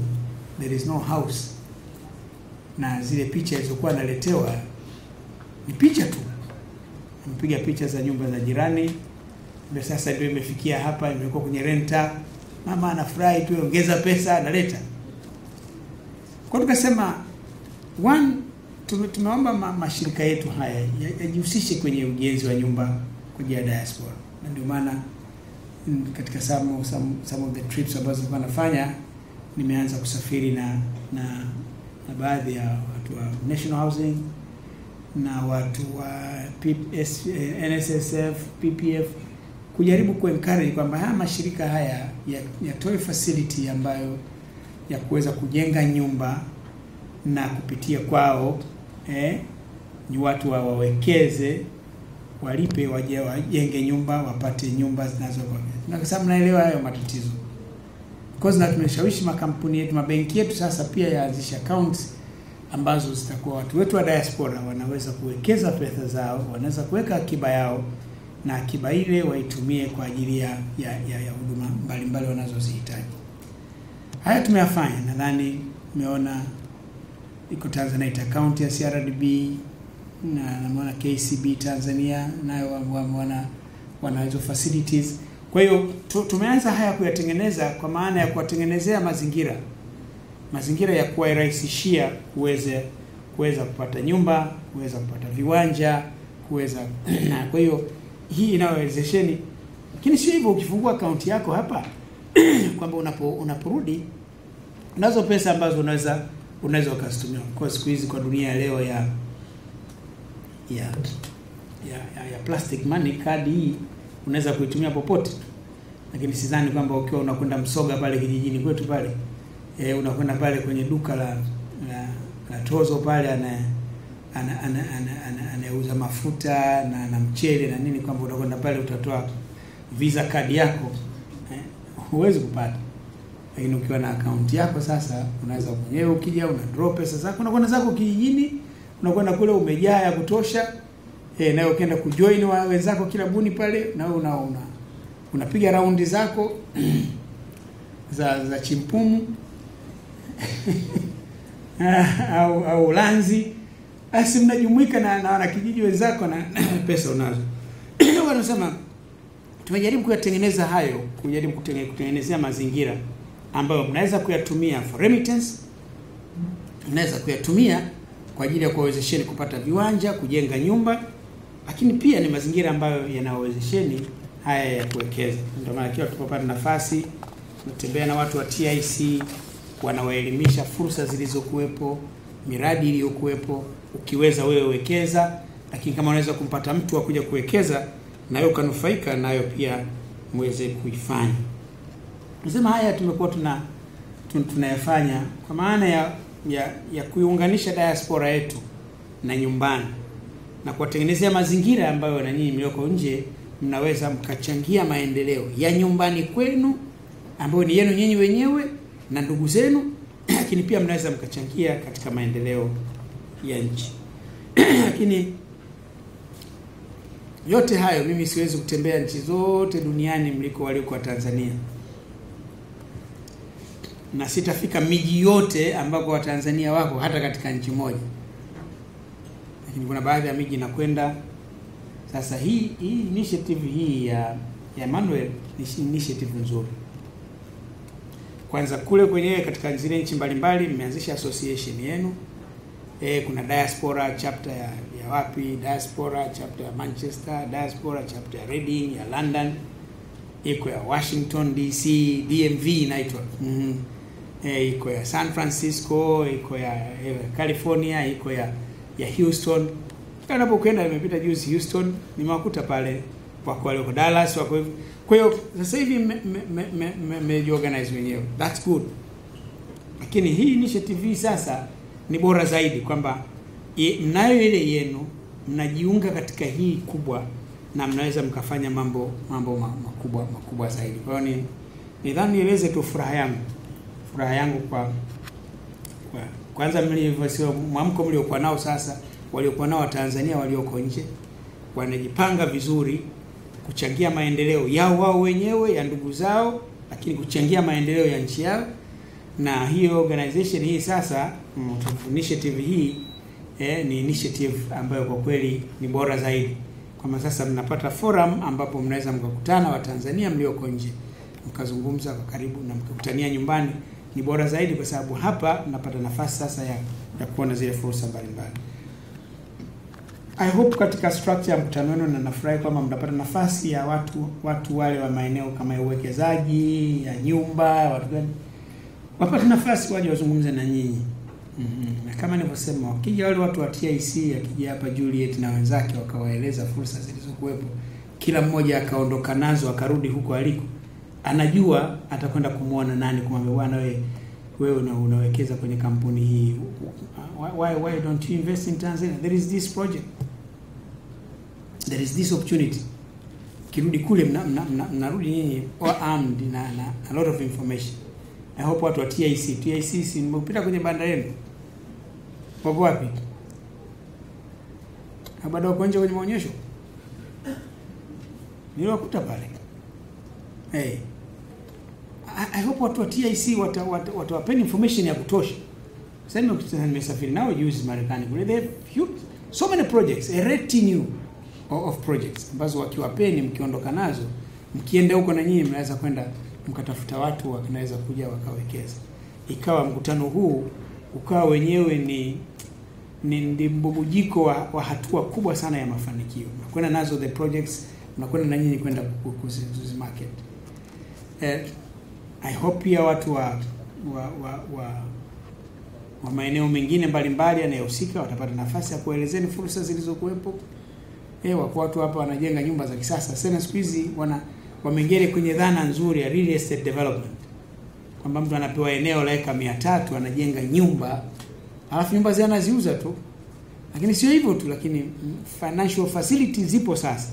there is no house. Na zile picha alizokuwa analetewa ni picha tu. Amepiga picha za nyumba za jirani. Ndio sasa ndio imefikia hapa, imekuwa kwenye renta. Mama anafurahi tu, ongeza pesa analeta. Kwa tukasema one, tumeomba mashirika yetu haya yajihusishe kwenye ujenzi wa nyumba kwa ajili ya diaspora. Na ndio maana katika some of the trips ambazo nilikuwa nafanya, nimeanza kusafiri na baadhi ya watu wa National Housing na watu wa NSSF, PPF, kujaribu kuencourage kwamba haya mashirika haya yatoe facility ambayo ya kuweza kujenga nyumba na kupitia kwao ni watu wawekeze, walipe, waje wajenge nyumba, wapate nyumba zinazokuwa. Na kwa sababu naelewa hayo matatizo. Because na tumeshawishi makampuni yetu, mabenki yetu sasa pia yaanzishe accounts ambazo zitakuwa watu wetu wa diaspora wanaweza kuwekeza pesa zao, wanaweza kuweka akiba yao, na akiba ile waitumie kwa ajili ya huduma mbalimbali wanazozihitaji. Haya tumeyafanya, nadhani umeona iko Tanzanite account ya CRDB na naona KCB Tanzania nayo wana hizo facilities. Kwa hiyo tumeanza haya kuyatengeneza kwa maana ya kuwatengenezea mazingira ya kuwarahisishia kuweza kupata nyumba, kuweza kupata viwanja, kuweza na kwa hiyo hii inawezesheni. Lakini sio hivyo, ukifungua akaunti yako hapa kwamba unaporudi unazo pesa ambazo unaweza ukazitumia. Kwa siku hizi kwa dunia leo ya plastic money, kadi hii unaweza kuitumia popote. Lakini sidhani kwamba ukiwa unakwenda Msoga pale kijijini kwetu pale Unakwenda pale kwenye duka la tozo pale anauza mafuta na mchele na nini, kwamba utakwenda pale utatoa Visa card yako, huwezi kupata. Lakini ukiwa na akaunti yako sasa unaweza mwenyewe ukija una drop pesa zako, unakwenda zako kijijini, unakwenda kule umejaa ya kutosha. Na ukienda kujoin wenzako kila buni pale, na wewe unapiga raundi zako za chimpumu au lanzi, basi mnajumuika na wanakijiji wenzako na pesa unazo. Wanasema tumejaribu kuyatengeneza hayo, kujaribu kutengenezea mazingira ambayo mnaweza kuyatumia for remittance, mnaweza kuyatumia kwa ajili ya kuwawezesheni kupata viwanja, kujenga nyumba, lakini pia ni mazingira ambayo yanawawezesheni haya ya kuwekeza. Ndio maana kila tunapopata nafasi tunatembea na watu wa TIC, wanawaelimisha fursa zilizokuwepo, miradi iliyokuwepo. Ukiweza wewe wekeza, lakini kama unaweza kumpata mtu wa kuja kuwekeza na wewe ukanufaika nayo pia muweze kuifanya. Nasema haya tumekuwa tunayafanya kwa maana ya kuiunganisha diaspora yetu na nyumbani na kuwatengenezea mazingira ambayo na nyinyi mlioko nje mnaweza mkachangia maendeleo ya nyumbani kwenu ambayo ni yenu nyinyi wenyewe na ndugu zenu, lakini pia mnaweza mkachangia katika maendeleo ya nchi. Lakini yote hayo, mimi siwezi kutembea nchi zote duniani mliko walioko Tanzania, na sitafika miji yote ambako Watanzania wako hata katika nchi moja, lakini kuna baadhi ya miji nakwenda. Sasa hii initiative hii ya Emmanuel ni initiative nzuri. Kwanza kule kwenyewe katika zile nchi mbalimbali mmeanzisha association yenu. Kuna diaspora chapter ya wapi, diaspora chapter ya Manchester, diaspora chapter ya Reading, ya London, iko ya Washington DC, DMV inaitwa. Iko ya San Francisco, iko ya California, iko ya Houston. Kila ninapokwenda, nimepita juzi Houston, nimewakuta pale wako wale Dallas, wako hivyo. Kwa hiyo sasa hivi mmejiorganize wenyewe. That's good. Lakini hii initiative hii sasa ni bora zaidi kwamba mnayo ile yenu, mnajiunga katika hii kubwa na mnaweza mkafanya mambo makubwa zaidi. Kwa hiyo nidhani nieleze tu furaha yangu kwa kwanza mlivyosema mwamko mliokuwa nao sasa, waliokuwa nao Tanzania walioko nje wanajipanga vizuri kuchangia maendeleo yao wao wenyewe, ya ndugu zao, lakini kuchangia maendeleo ya nchi yao. Na hiyo organization hii sasa, initiative hii ni initiative ambayo kwa kweli ni bora zaidi. Kwa sasa mnapata forum ambapo mnaweza mkakutana wa Tanzania mlioko nje, mkazungumza kwa karibu na mkakutania nyumbani. Ni bora zaidi kwa sababu hapa mnapata nafasi sasa ya kuona zile fursa mbalimbali. I hope katika structure ya mkutano wenu, na nafurahi kwamba mtapata nafasi ya watu wale wa maeneo kama ya uwekezaji, ya nyumba, watu gani wapate nafasi waje wazungumze na nyinyi. Na kama nilivyosema, wakija wale watu wa TIC, akija hapa Juliet na wenzake wakawaeleza fursa zilizokuwepo, kila mmoja akaondoka nazo akarudi huko aliko, anajua atakwenda kumuona nani, kumwambia bwana wewe unawekeza kwenye kampuni hii, why don't you invest in Tanzania, there is this project, there is this opportunity. Kirudi kule mnarudi nyinyi all armed na a lot of information. I hope watu wa TIC si nimepita kwenye banda yenu. Wako wapi? Bado wako nje kwenye maonyesho? Niliwakuta pale. Hey. I hope watu wa TIC watawapeni information ya kutosha. Sasa nimesafiri nao juzi Marekani kule, they have huge, so many projects, a retinue of projects ambazo wakiwapeni mkiondoka nazo, mkienda huko na nyinyi mnaweza kwenda mkatafuta watu wanaweza kuja wakawekeza. Ikawa mkutano huu ukawa wenyewe ni mbubujiko wa hatua kubwa sana ya mafanikio. Mnakwenda nazo the projects, mnakwenda na nyinyi kwenda kuzi market. I hope pia watu wa maeneo mengine mbalimbali yanayohusika watapata nafasi ya kuelezeni fursa zilizokuwepo. Wako watu hapa wanajenga nyumba za kisasa. Sasa siku hizi wameingia kwenye dhana nzuri ya real estate development. kwamba mtu anapewa eneo la eka 300 anajenga nyumba, alafu nyumba zile anaziuza tu. Lakini sio hivyo tu, lakini financial facilities zipo sasa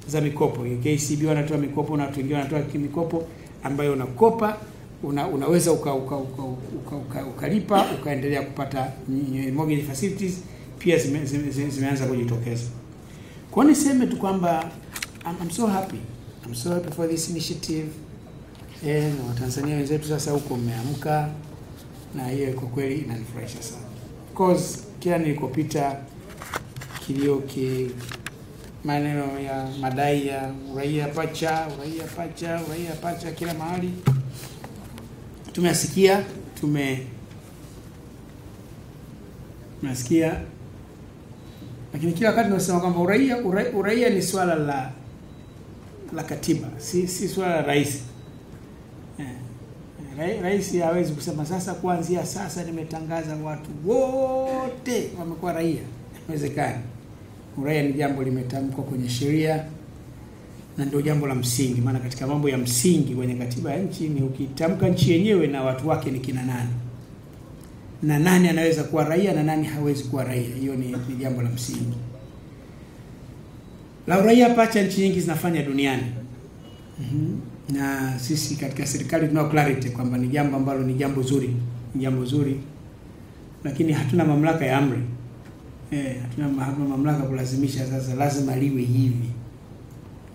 za mikopo. KCB wanatoa mikopo na watu wengine wanatoa mikopo ambayo unakopa, unaweza ukalipa ukaendelea kupata. Mortgage facilities pia zimeanza kujitokeza. Kwa niseme tu kwamba I'm so happy. I'm so happy for this initiative. Na Watanzania wenzetu sasa huko mmeamka, na hiyo kwa kweli inanifurahisha sana. Of course kila nilikopita kilio maneno ya madai ya uraia pacha, uraia pacha, uraia pacha kila mahali tumesikia, tumesikia. Lakini kila wakati tunasema kwamba uraia ni swala la katiba, si swala la rais. Rais hawezi kusema sasa kuanzia sasa nimetangaza watu wote wamekuwa raia. Haiwezekani. Uraia ni jambo limetamkwa kwenye sheria na ndio jambo la msingi, maana katika mambo ya msingi kwenye katiba ya nchi ni ukitamka nchi yenyewe na watu wake ni kina nani, na nani anaweza kuwa raia na nani hawezi kuwa raia. Hiyo ni jambo la msingi. La uraia pacha nchi nyingi zinafanya duniani. Na sisi katika serikali tunao clarity kwamba ni jambo ambalo ni jambo zuri, ni jambo zuri, lakini hatuna mamlaka ya amri. Hatuna mamlaka kulazimisha sasa lazima liwe hivi,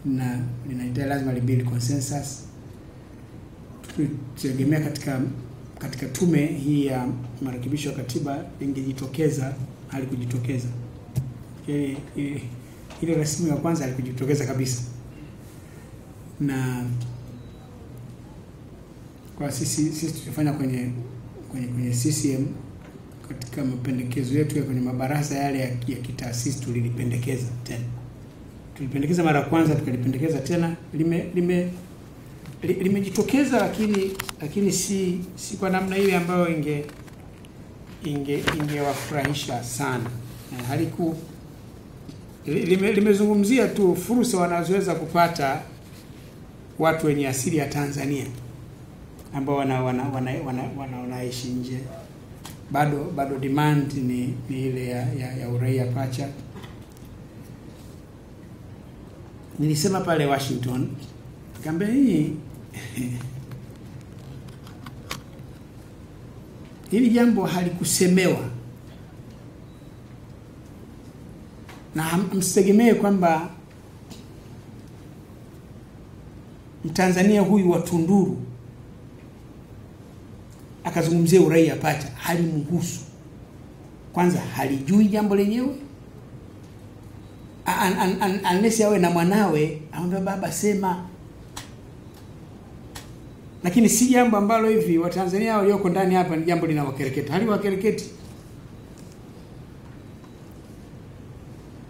na linahitaji lazima li build consensus. Tutegemea katika tume hii ya marekebisho ya katiba ingejitokeza, halikujitokeza. Ile rasimu ya kwanza halikujitokeza kabisa. Na kwa sisi tulifanya kwenye CCM katika mapendekezo yetu ya kwenye mabaraza yale ya kitaasisi tulilipendekeza tena. Tulipendekeza mara kwanza, tukalipendekeza tena, limejitokeza, lakini si kwa namna ile ambayo ingewafurahisha sana. Haliku limezungumzia tu fursa wanazoweza kupata watu wenye asili ya Tanzania ambao wanaishi nje. Bado demand ni ile ya uraia pacha. Nilisema pale Washington, nikamwambia hii hili jambo halikusemewa, na msitegemee kwamba Mtanzania huyu wa Tunduru akazungumzia uraia pacha. Halimhusu. Kwanza halijui jambo lenyewe. Unless awe na mwanawe amwambie baba sema. Lakini si jambo ambalo hivi Watanzania walioko ndani hapa ni jambo linawakereketa. Haliwakereketi.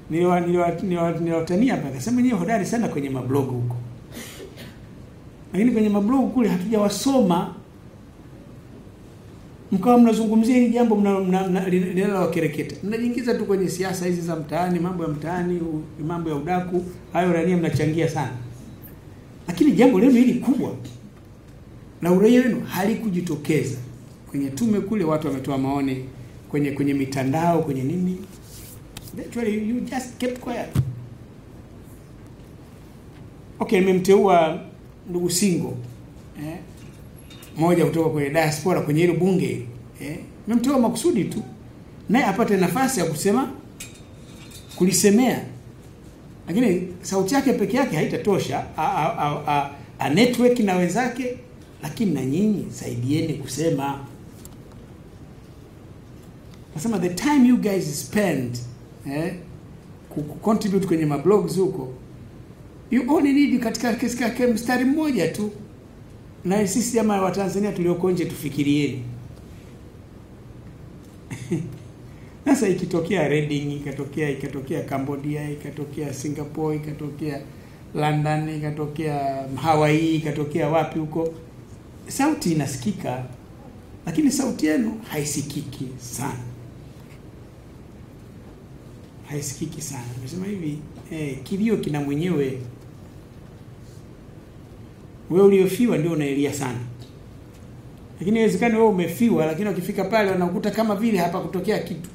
Niliwatania hapa akasema nyewe hodari sana kwenye mablogu huko. Lakini kwenye mablogu kule hatujawasoma, mkawa mnazungumzia hili jambo linalowakereketa. Mnajiingiza tu kwenye siasa hizi za mtaani, mambo ya mtaani, mambo ya udaku, hayo rania mnachangia sana. Lakini jambo lenu hili kubwa la uraia wenu halikujitokeza. Kwenye tume kule watu wametoa maoni, kwenye mitandao, kwenye nini. Actually you just kept quiet. Okay, nimemteua ndugu Singo, mmoja kutoka kwenye diaspora kwenye hilo bunge, nimemteua makusudi tu naye apate nafasi ya kusema, kulisemea. Lakini sauti yake peke yake haitatosha, a network na wenzake, lakini na nyinyi saidieni kusema. Nasema the time you guys spend contribute kwenye mablogs huko, you only need katika mstari mmoja tu. Na sisi jamaa wa Tanzania tulioko nje tufikirieni. Sasa ikitokea Reading, ikatokea Cambodia, ikatokea Singapore, ikatokea London, ikatokea Hawaii, ikatokea wapi huko, sauti inasikika, lakini sauti yenu haisikiki sana. Haisikiki sana. Nimesema hivi, kilio kina mwenyewe. Wewe uliofiwa ndio unaelia sana. Lakini inawezekana wewe umefiwa, lakini ukifika pale wanakuta kama vile hapa kutokea kitu.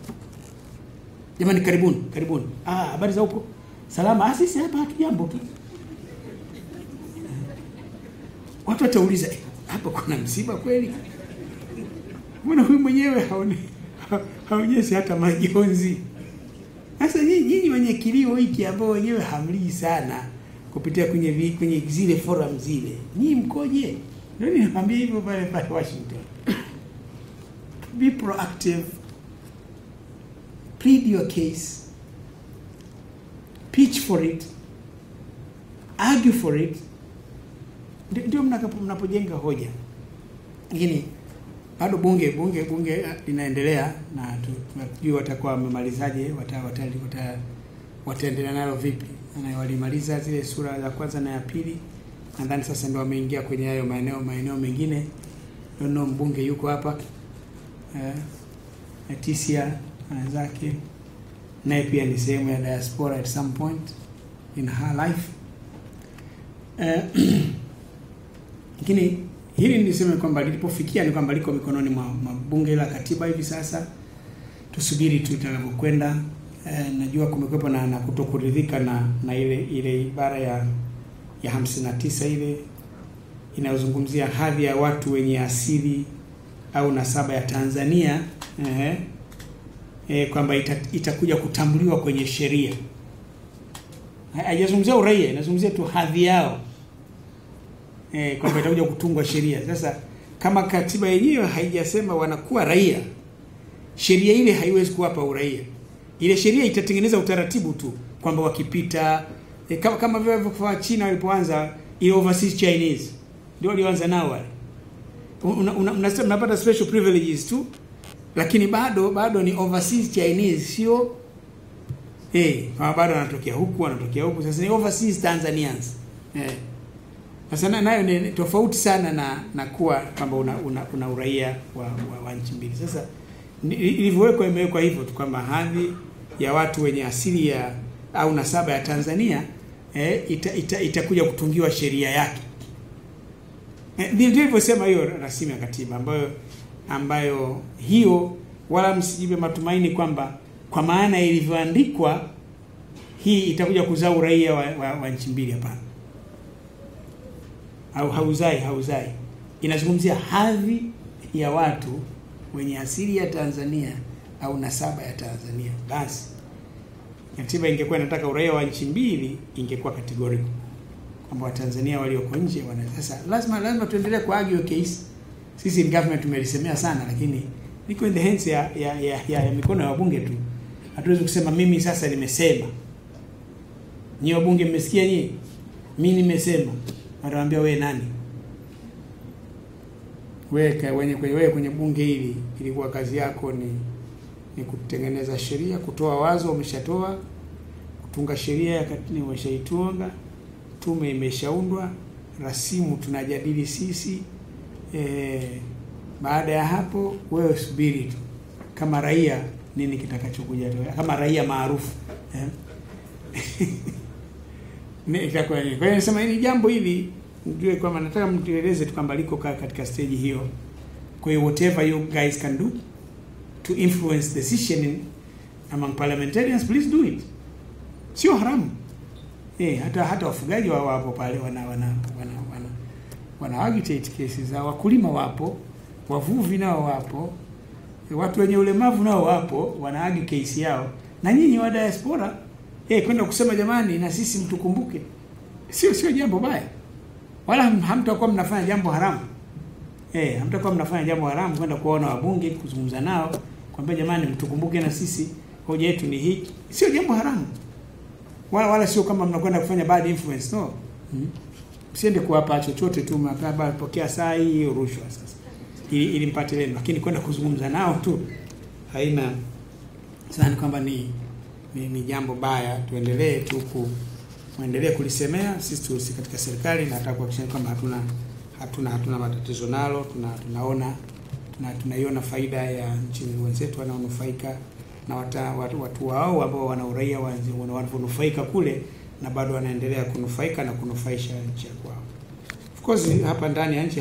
Jamani, karibuni, karibuni. Ah, habari za huko? Salama. Ah, sisi hapa hatujambo tu. Watu watauliza, hapa kuna msiba kweli? Mbona huyu mwenyewe haonyeshi hata majonzi? Sasa nyinyi wenye kilio hiki ambao wenyewe hamlii sana kupitia kwenye zile forum zile, nyinyi mkoje? Ndio ninawaambia hivyo pale pale Washington. Be proactive. Plead your case. Pitch for it. Argue for it. Ndio mnapojenga hoja. Lakini bado bunge linaendelea na tunajua watakuwa wamemalizaje, wataendelea nalo vipi. Na walimaliza zile sura za kwanza na ya pili. Nadhani sasa ndio wameingia kwenye hayo maeneo mengine. Ndio mbunge yuko hapa. Leticia wenzake, naye pia ni sehemu ya diaspora at some point in her life. Lakini hili niseme kwamba lilipofikia ni kwamba liko mikononi mwa bunge la katiba hivi sasa. Tusubiri tu itakapokwenda. Najua kumekuwepo na kutokuridhika na ile ibara ya 59 ile inayozungumzia hadhi ya watu wenye asili au nasaba ya Tanzania, kwamba itakuja kutambuliwa kwenye sheria. Haijazungumzia uraia, inazungumzia tu hadhi yao. Kwamba itakuja kutungwa sheria. Sasa kama katiba yenyewe haijasema wanakuwa raia, sheria ile haiwezi kuwapa uraia. Ile sheria itatengeneza utaratibu tu kwamba wakipita, kama vile kwa China walipoanza ile overseas Chinese, ndio walioanza nao wale. Unapata special privileges tu, lakini bado ni overseas Chinese, sio kama bado wanatokea huku, sasa ni overseas Tanzanians. Sasa nayo ni tofauti sana na kuwa kwamba una uraia wa nchi mbili. Sasa ilivyowekwa imewekwa hivyo tu kwamba hadhi ya watu wenye asili ya au nasaba ya Tanzania itakuja kutungiwa sheria yake. Ndio ilivyosema hiyo rasimu ya katiba ambayo hiyo, wala msijibe matumaini kwamba kwa maana ilivyoandikwa hii itakuja kuzaa uraia wa nchi mbili. Hapana. Au hauzai. Inazungumzia hadhi ya watu wenye asili ya Tanzania au nasaba ya Tanzania. Basi katiba ingekuwa inataka uraia wa nchi mbili, ingekuwa categorical kwamba Watanzania walioko nje wana. Sasa lazima tuendelee ku argue case. Sisi in government tumelisemea sana, lakini niko in the hands ya mikono ya wabunge tu. Hatuwezi kusema mimi sasa nimesema. Nyinyi wabunge mmesikia nyinyi? Mimi nimesema. Watawaambia wewe nani? Wewe kwenye bunge hili ilikuwa kazi yako ni kutengeneza sheria, kutoa wazo umeshatoa, kutunga sheria ya katiba umeshaitunga, tume imeshaundwa, rasimu tunajadili sisi. Baada ya hapo wewe subiri tu kama raia nini kitakachokuja, kama raia maarufu. Kwa hiyo nasema hili jambo hili mjue kwamba nataka mtueleze tu kwamba liko katika stage hiyo. Kwa hiyo whatever you guys can do to influence decision among parliamentarians, please do it. Sio haramu. Hata wafugaji wao wapo pale wana agitate cases za wakulima wapo, wavuvi nao wapo, watu wenye ulemavu nao wapo, wana argue case yao. Na nyinyi wa diaspora kwenda kusema jamani na sisi mtukumbuke, sio jambo baya. Wala hamtakuwa mnafanya jambo haramu. Hamtakuwa mnafanya jambo haramu kwenda kuona wabunge, kuzungumza nao, kwambia jamani mtukumbuke na sisi, hoja yetu ni hii. Sio jambo haramu. Wala sio kama mnakwenda kufanya bad influence, no. Msiende kuwapa chochote tu, mnataka pokea saa hii rushwa sasa ili mpate leno, lakini kwenda kuzungumza nao tu haina sana kwamba ni jambo baya. Tuendelee tu kuendelea kulisemea sisi tu katika serikali, na nataka kuhakikisha kwamba hatuna matatizo nalo. Tunaona tunaiona faida ya nchi wenzetu wanaonufaika na watu wao ambao wana uraia wanaonufaika kule na bado wanaendelea kunufaika na kunufaisha nchi ya kwao. Of course hapa ndani ya nchi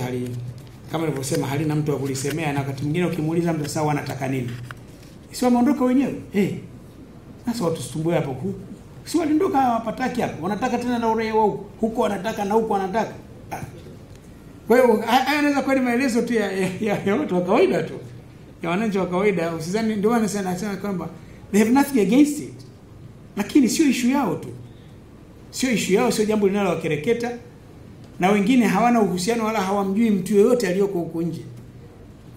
Kama nilivyosema, halina mtu wa kulisemea, na wakati mwingine ukimuuliza mtu sasa wanataka nini, si wameondoka wenyewe? Sasa watusumbue hapo huku, si waliondoka hawapataki hapo, wanataka tena na uraia wao huko, wanataka na huko wanataka. Kwa hiyo haya yanaweza kuwa ni maelezo tu ya watu wa kawaida tu, ya wananchi wa kawaida. Usizani, ndio maana nasema kwamba they have nothing against it, lakini sio issue yao tu, sio issue yao, sio jambo linalowakereketa, na wengine hawana uhusiano wala hawamjui mtu yoyote aliyoko huko nje.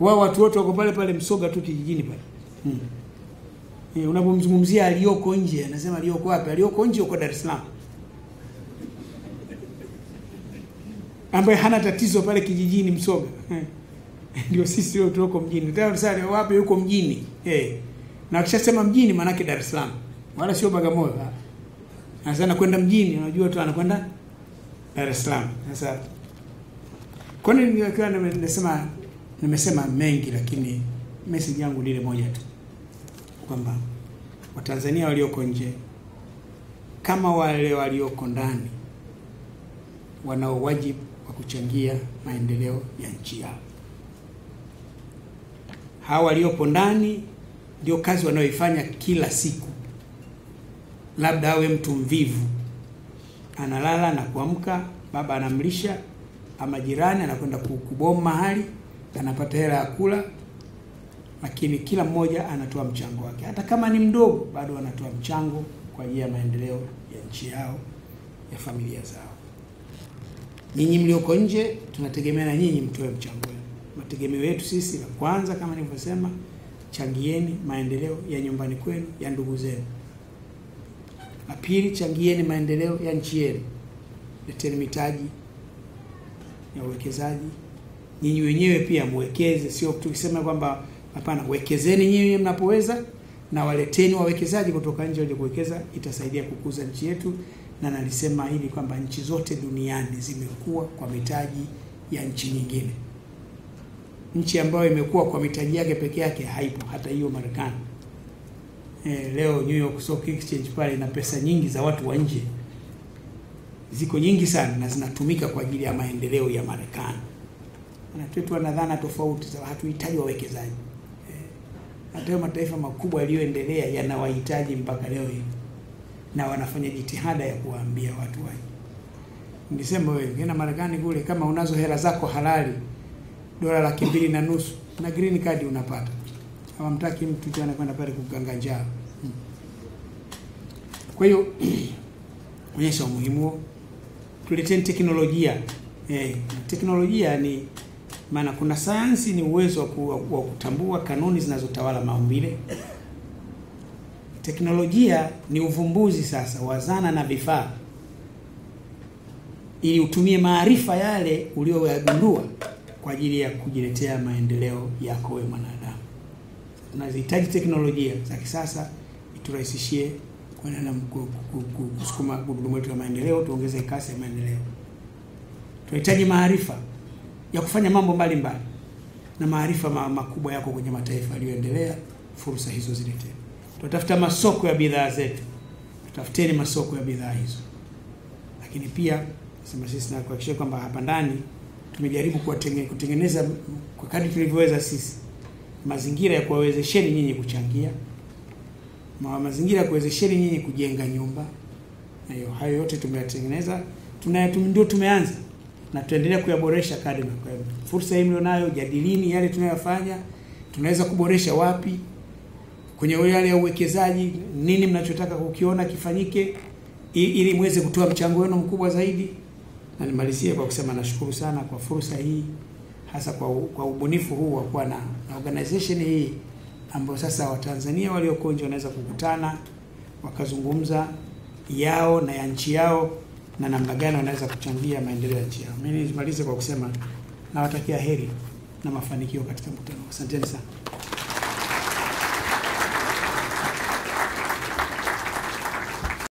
Wao watu wote wako pale pale Msoga tu kijijini pale. Unapomzungumzia aliyoko nje, anasema aliyoko wapi? Aliyoko nje uko Dar es Salaam, ambaye hana tatizo pale kijijini Msoga. Ndio sisi leo tuko mjini. Tena wapi yuko mjini? Na akishasema mjini maana yake Dar es Salaam, wala sio Bagamoyo. Anasema kwenda mjini, unajua tu anakwenda Dar es Salaam. Sasa kwa nini nikiwa nimesema mengi, lakini message yangu ni ile moja tu, kwamba Watanzania walioko nje kama wale walioko ndani wanao wajibu wa kuchangia maendeleo ya nchi yao. Hawa waliopo ndani ndio kazi wanayoifanya kila siku. Labda awe mtu mvivu, analala na kuamka, baba anamlisha, ama jirani anakwenda kubomu mahali, anapata hela ya kula, lakini kila mmoja anatoa mchango wake. Hata kama ni mdogo, bado anatoa mchango kwa ajili ya maendeleo ya nchi yao, ya familia zao. Ninyi mlioko nje, tunategemea na nyinyi mtoe mchango wenu. Mategemeo yetu sisi la kwanza, kama nilivyosema, changieni maendeleo ya nyumbani kwenu, ya ndugu zenu. La pili, changieni maendeleo ya nchi yenu. Leteni mitaji ya uwekezaji. Nyinyi wenyewe pia muwekeze, sio tukisema kwamba hapana, wekezeni nyinyi mnapoweza na waleteni wawekezaji kutoka nje waje kuwekeza, itasaidia kukuza nchi yetu. Na nalisema hili kwamba nchi zote duniani zimekuwa kwa mitaji ya nchi nyingine. Nchi ambayo imekuwa kwa mitaji yake peke yake haipo, hata hiyo Marekani. Leo New York Stock Exchange pale ina pesa nyingi za watu wa nje, ziko nyingi sana na zinatumika kwa ajili ya maendeleo ya Marekani. Na tu wana dhana tofauti, sababu hatuhitaji wawekezaji. Hata mataifa makubwa yaliyoendelea yanawahitaji mpaka leo hii, na wanafanya jitihada ya kuwaambia watu waje. Nilisema wewe ukienda Marekani kule, kama unazo hela zako halali $250,000 na green card unapata. Hawamtaki mtu tu anakwenda pale kuganga njaa. Kwa hiyo onyesha umuhimu huo. Tuleteni teknolojia. Teknolojia ni maana kuna sayansi, ni uwezo wa kutambua kanuni zinazotawala maumbile. Teknolojia ni uvumbuzi sasa wa zana na vifaa, ili utumie maarifa yale uliyoyagundua kwa ajili ya kujiletea maendeleo yako wewe mwanadamu. Tunazihitaji teknolojia za kisasa iturahisishie kuendelea kusukuma gurudumu letu la maendeleo, tuongeze kasi ya maendeleo. Tunahitaji maarifa ya kufanya mambo mbalimbali, na maarifa makubwa yako kwenye mataifa yaliyoendelea, fursa hizo ziletee. Tutafuta masoko ya bidhaa zetu, tutafuteni masoko ya bidhaa hizo. Lakini pia sema sisi na kuhakikisha kwamba hapa ndani tumejaribu kutengeneza kwa kadri tulivyoweza sisi mazingira ya kuwawezesheni nyinyi kuchangia, mazingira ya kuwezesheni nyinyi kujenga nyumba. Na hiyo hayo yote tumeyatengeneza, ndio tumeanza na tuendelea kuyaboresha kadri. Kwa fursa hii mlionayo, jadilini yale tunayofanya, tunaweza kuboresha wapi kwenye yale ya uwekezaji, nini mnachotaka kukiona kifanyike ili muweze kutoa mchango wenu mkubwa zaidi. Na nimalizie kwa kusema nashukuru sana kwa fursa hii, hasa kwa ubunifu huu wa kuwa na organization hii ambayo sasa Watanzania walioko nje wanaweza kukutana wakazungumza yao na ya nchi yao na namna gani wanaweza kuchangia maendeleo ya nchi yao. Mimi nimalize kwa kusema nawatakia heri na mafanikio katika mkutano. Asanteni sana.